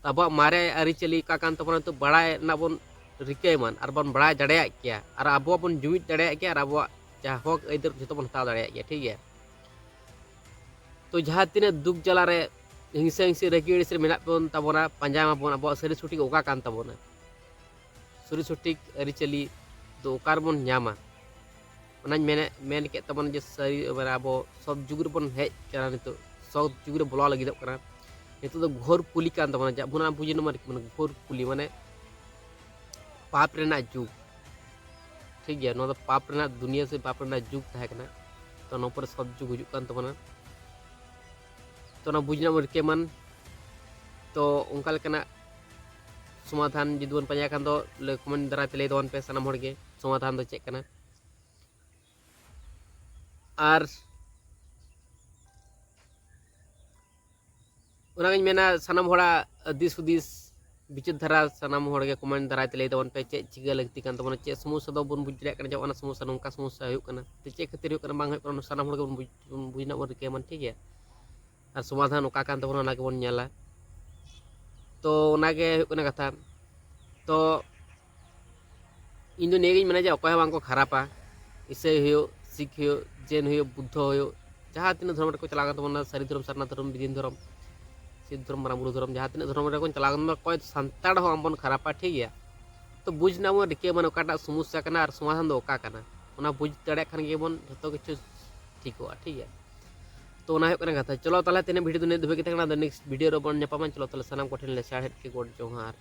ᱛᱚ ᱟᱵᱚᱣᱟᱜ ᱢᱟᱨᱮ ᱟᱹᱨᱤᱪᱟᱹᱞᱤ ᱚᱠᱟ ᱠᱟᱱ ᱛᱟᱵᱚᱱᱟ ᱱᱤᱛᱚᱜ ᱵᱟᱲᱟᱭ ᱨᱮᱱᱟᱜ ᱵᱚᱱ ᱨᱤᱠᱟᱹᱭ ᱢᱟ ᱟᱨ ᱵᱚᱱ ᱵᱟᱲᱟᱭ ᱫᱟᱲᱮᱭᱟᱜ ᱠᱮᱭᱟ ᱟᱨ ᱟᱵᱚ ᱵᱚᱱ ᱡᱩᱢᱤᱫ ᱫᱟᱲᱮᱭᱟᱜ ᱠᱮᱭᱟ ᱟᱨ ᱟᱵᱚᱣᱟᱜ ᱡᱟᱦᱟᱸ ᱦᱚᱠ ᱟᱹᱭᱫᱟᱹᱨ ᱡᱷᱚᱛᱚ ᱵᱚᱱ ᱦᱟᱛᱟᱣ ᱫᱟᱲᱮᱭᱟᱜ ᱜᱮᱭᱟ, ᱴᱷᱤᱠ ᱜᱮᱭᱟ᱾ ᱛᱚ ᱡᱟᱦᱟᱸ ᱛᱤᱱᱟᱹᱜ ᱫᱩᱠ ᱡᱟᱞᱟ ᱨᱮ, ᱦᱤᱝᱥᱟᱹ ᱦᱤᱝᱥᱤ ᱨᱟᱹᱜᱤ ᱟᱹᱲᱤᱥ ᱨᱮ ᱢᱮᱱᱟᱜ ᱵᱚᱱ ᱛᱟᱵᱚᱱᱟ, ᱯᱟᱸᱡᱟᱭ ᱢᱟᱵᱚᱱ ᱟᱵᱚᱣᱟᱜ ᱥᱟᱹᱨᱤ ᱥᱚᱴᱷᱤᱠ ᱚᱠᱟ ᱠᱟᱱ ᱛᱟᱵᱚᱱᱟ, ᱥᱟᱹᱨᱤ ᱥᱚᱴᱷᱤᱠ ᱟᱹᱨᱤᱪᱟᱹᱞᱤ ᱫᱚ ᱚᱠᱟ ᱨᱮᱵᱚᱱ ᱧᱟᱢᱟ? ᱚᱱᱟᱧ ᱢᱮᱱᱮᱫ, ᱢᱮᱱ ᱠᱮᱫ ᱛᱟᱵᱚᱱᱟ ᱡᱮ ᱥᱟᱹᱨᱤ, ᱢᱟᱱᱮ ᱟᱵᱚ ᱥᱚᱛ ᱡᱩᱜᱽ ᱨᱮᱵᱚᱱ ᱦᱮᱡ ᱠᱟᱱᱟ, ᱱᱤᱛᱚᱜ ᱥᱚᱛ ᱡᱩᱜᱽ ᱨᱮ ᱵᱚᱞᱚ ᱞᱟᱹᱜᱤᱫᱚᱜ ᱠᱟᱱᱟ᱾ ᱱᱤᱛᱚᱜ ᱫᱚ ᱜᱷᱳᱨ ᱠᱩᱞᱤ ᱠᱟᱱ ᱛᱟᱵᱚᱱᱟ, ᱡᱟᱵᱚᱱᱟ ᱵᱩᱡᱽ ᱢᱟᱱᱮ ᱜᱷᱳᱨ ᱠᱩᱞᱤ ᱢᱟᱱᱮ ᱯᱟᱯ ᱨᱮᱱᱟᱜ ᱡᱩᱜᱽ, ᱴᱷᱤᱠ ᱜᱮᱭᱟ᱾ ᱱᱚᱣᱟ ᱫᱚ ᱯᱟᱯ ᱨᱮᱱᱟᱜ ᱫᱩᱱᱤᱭᱟᱹ ᱥᱮ ᱯᱟᱯ ᱨᱮᱱᱟᱜ ᱡᱩᱜᱽ ᱛᱟᱦᱮᱸ ᱠᱟᱱᱟ᱾ ᱛᱚ ᱱᱚᱣᱟ ᱯᱚᱨᱮ ᱥᱚᱛ ᱡᱩᱜᱽ ᱦᱤᱡᱩᱜ ᱠᱟᱱ ᱛᱟᱵᱚᱱᱟ᱾ ᱛᱚ ᱚᱱᱟ ᱵᱩᱡᱽ ᱨᱮᱱᱟᱜ ᱵᱚᱱ ᱨᱤᱠᱟᱹᱭ ᱢᱟ᱾ ᱛᱚ ᱚᱱᱠᱟ ᱞᱮᱠᱟᱱᱟᱜ ᱥᱚᱢᱟᱫᱷᱟᱱ ᱡᱩᱫᱤ ᱵᱚᱱ ᱯᱟᱸᱡᱟ ᱠᱷᱟᱱ ᱫᱚ ᱠᱚᱢᱮᱱᱴ ᱫᱟᱨᱟᱭ ᱛᱮ ᱞᱟᱹᱭ ᱛᱟᱵᱚᱱ ᱯᱮ ᱥᱟᱱᱟᱢ ᱦᱚᱲ ᱜᱮ ᱥᱚᱢᱟᱫᱷᱟᱱ ᱫᱚ ᱪᱮᱫ ᱠᱟᱱᱟ᱾ ᱟᱨ ᱚᱱᱟᱜᱤᱧ ᱢᱮᱱᱟ, ᱥᱟᱱᱟᱢ ᱦᱚᱲᱟᱜ ᱫᱤᱥ ᱦᱩᱫᱤᱥ ᱵᱤᱪᱟᱹᱨ ᱫᱷᱟᱨᱟ ᱥᱟᱱᱟᱢ ᱦᱚᱲ ᱜᱮ ᱠᱚᱢᱮᱱᱴ ᱫᱟᱨᱟᱭ ᱛᱮ ᱞᱟᱹᱭ ᱛᱟᱵᱚᱱ ᱯᱮ, ᱪᱮᱫ ᱪᱤᱠᱟᱹ ᱞᱟᱹᱠᱛᱤ ᱠᱟᱱ ᱛᱟᱵᱚᱱᱟ, ᱪᱮᱫ ᱥᱚᱢᱚᱥᱥᱟ ᱫᱚ ᱵᱚᱱ ᱵᱩᱡᱽ ᱫᱟᱲᱮᱭᱟᱜ ᱠᱟᱱᱟ ᱡᱮ ᱚᱱᱟ ᱥᱚᱢᱚᱥᱥᱟ ᱱᱚᱝᱠᱟ ᱥᱚᱢᱚᱥᱥᱟ ᱦᱩᱭᱩᱜ ᱠᱟᱱᱟ, ᱛᱚ ᱪᱮᱫ ᱠᱷᱟᱹᱛᱤᱨ ᱦᱩᱭᱩᱜ ᱠᱟᱱᱟ, ᱵᱟᱝ ᱦᱩᱭᱩᱜ ᱠᱟᱱᱟ, ᱚᱱᱟ ᱥᱟᱱᱟᱢ ᱦᱚᱲ ᱜᱮᱵᱚᱱ ᱵᱩᱡᱽ, ᱵᱩᱡᱽ ᱨᱮᱱᱟᱜ ᱵᱚᱱ ᱨᱤᱠᱟᱹᱭ ᱢᱟ, ᱴᱷᱤᱠ ᱜᱮᱭᱟ? ᱟᱨ ᱥᱚᱢᱟᱫᱷᱟᱱ ᱚᱠᱟ ᱠᱟᱱ ᱛᱟᱵᱚᱱᱟ, ᱚᱱᱟ ᱜᱮᱵᱚᱱ ᱧᱮᱞᱟ᱾ ᱛᱚ ᱚᱱᱟᱜᱮ ᱦᱩᱭᱩᱜ ᱠᱟᱱᱟ ᱠᱟᱛᱷᱟ᱾ ᱛᱚ ᱤᱧ ᱫᱚ ᱱᱤᱭᱟᱹᱜᱤᱧ ᱢᱮᱱᱟ ᱡᱮ ᱚᱠᱚᱭ ᱦᱚᱸ ᱵᱟᱝ ᱠᱚ ᱠᱷᱟᱨᱟᱯᱟ᱾ ᱤᱥᱟᱹᱭ ᱦᱩᱭᱩᱜ, ᱥᱤᱠᱷ ᱦᱩᱭᱩᱜ, ᱡᱮᱱ ᱦᱩᱭᱩᱜ, ᱵᱩᱫᱽᱫᱷᱚ ᱦᱩᱭᱩᱜ, ᱡᱟᱦᱟᱸ ᱛᱤᱱᱟᱹᱜ ᱫᱷᱚᱨᱚᱢ ᱨᱮᱠᱚ ᱪᱟᱞᱟᱣ ᱠᱟᱱ ᱛᱟᱵᱚᱱᱟ, ᱥᱟᱹᱨᱤ ᱫᱷᱚᱨᱚᱢ, ᱥᱟᱨᱱᱟ ᱫᱷᱚᱨᱚᱢ, ᱵᱤᱫᱤᱱ ᱫᱷᱚᱨᱚᱢ, ᱥᱤᱠᱷ ᱫᱷᱚᱨᱚᱢ, ᱢᱟᱨᱟᱝ ᱵᱩᱨᱩ ᱫᱷᱚᱨᱚᱢ, ᱡᱟᱦᱟᱸ ᱛᱤᱱᱟᱹᱜ ᱫᱷᱚᱨᱚᱢ ᱨᱮᱠᱚ ᱪᱟᱞᱟᱣ ᱠᱟᱱ ᱛᱟᱵᱚᱱᱟ, ᱚᱠᱚᱭ ᱥᱟᱱᱛᱟᱲ ᱦᱚᱸ ᱵᱟᱝᱵᱚᱱ ᱠᱷᱟᱨᱟᱯᱟ, ᱴᱷᱤᱠ ᱜᱮᱭᱟ? ᱛᱚ ᱵᱩᱡᱽ ᱨᱮᱱᱟᱜ ᱵᱚᱱ ᱨᱤᱠᱟᱹᱭ ᱢᱟ ᱚᱠᱟᱴᱟᱜ ᱥᱚᱢᱚᱥᱥᱟ ᱠᱟᱱᱟ ᱟᱨ ᱥᱚᱢᱟᱫᱷᱟᱱ ᱫᱚ ᱚᱠᱟ ᱠᱟᱱᱟ, ᱚᱱᱟ ᱵᱩᱡᱽ ᱫᱟᱲᱮᱭᱟᱜ ᱠᱷᱟᱱ ᱜᱮᱵᱚᱱ ᱡᱷᱚᱛᱚ ᱠᱤᱪᱷᱩ ᱴᱷᱤᱠᱚᱜᱼᱟ, ᱴᱷᱤᱠ ᱜᱮᱭᱟ? ᱛᱚ ᱚᱱᱟ ᱦᱩᱭᱩᱜ ᱠᱟᱱᱟ ᱠᱟᱛᱷᱟ᱾ ᱪᱚᱞᱚ ᱛᱟᱦᱚᱞᱮ ᱛᱮᱦᱮᱧᱟᱜ ᱵᱷᱤᱰᱤᱭᱳ ᱫᱚ ᱱᱤᱭᱟᱹ ᱫᱷᱟᱹᱵᱤᱡ ᱜᱮ ᱛᱟᱦᱮᱸ ᱠᱟᱱᱟ᱾ ᱟᱫᱚ ᱱᱮᱠᱥᱴ ᱵᱷᱤᱰᱤᱭᱳ ᱨᱮᱵᱚᱱ ᱧᱟᱯᱟᱢᱟ᱾ ᱪᱚᱞᱚ ᱛᱟᱦᱚᱞᱮ ᱥᱟᱱᱟᱢ ᱠᱚᱴᱷᱮᱱ ᱞᱮ ᱥᱟᱨᱦᱟᱣᱮᱫ ᱠᱮ, ᱜᱚᱰ ᱡᱚᱦᱟᱨ᱾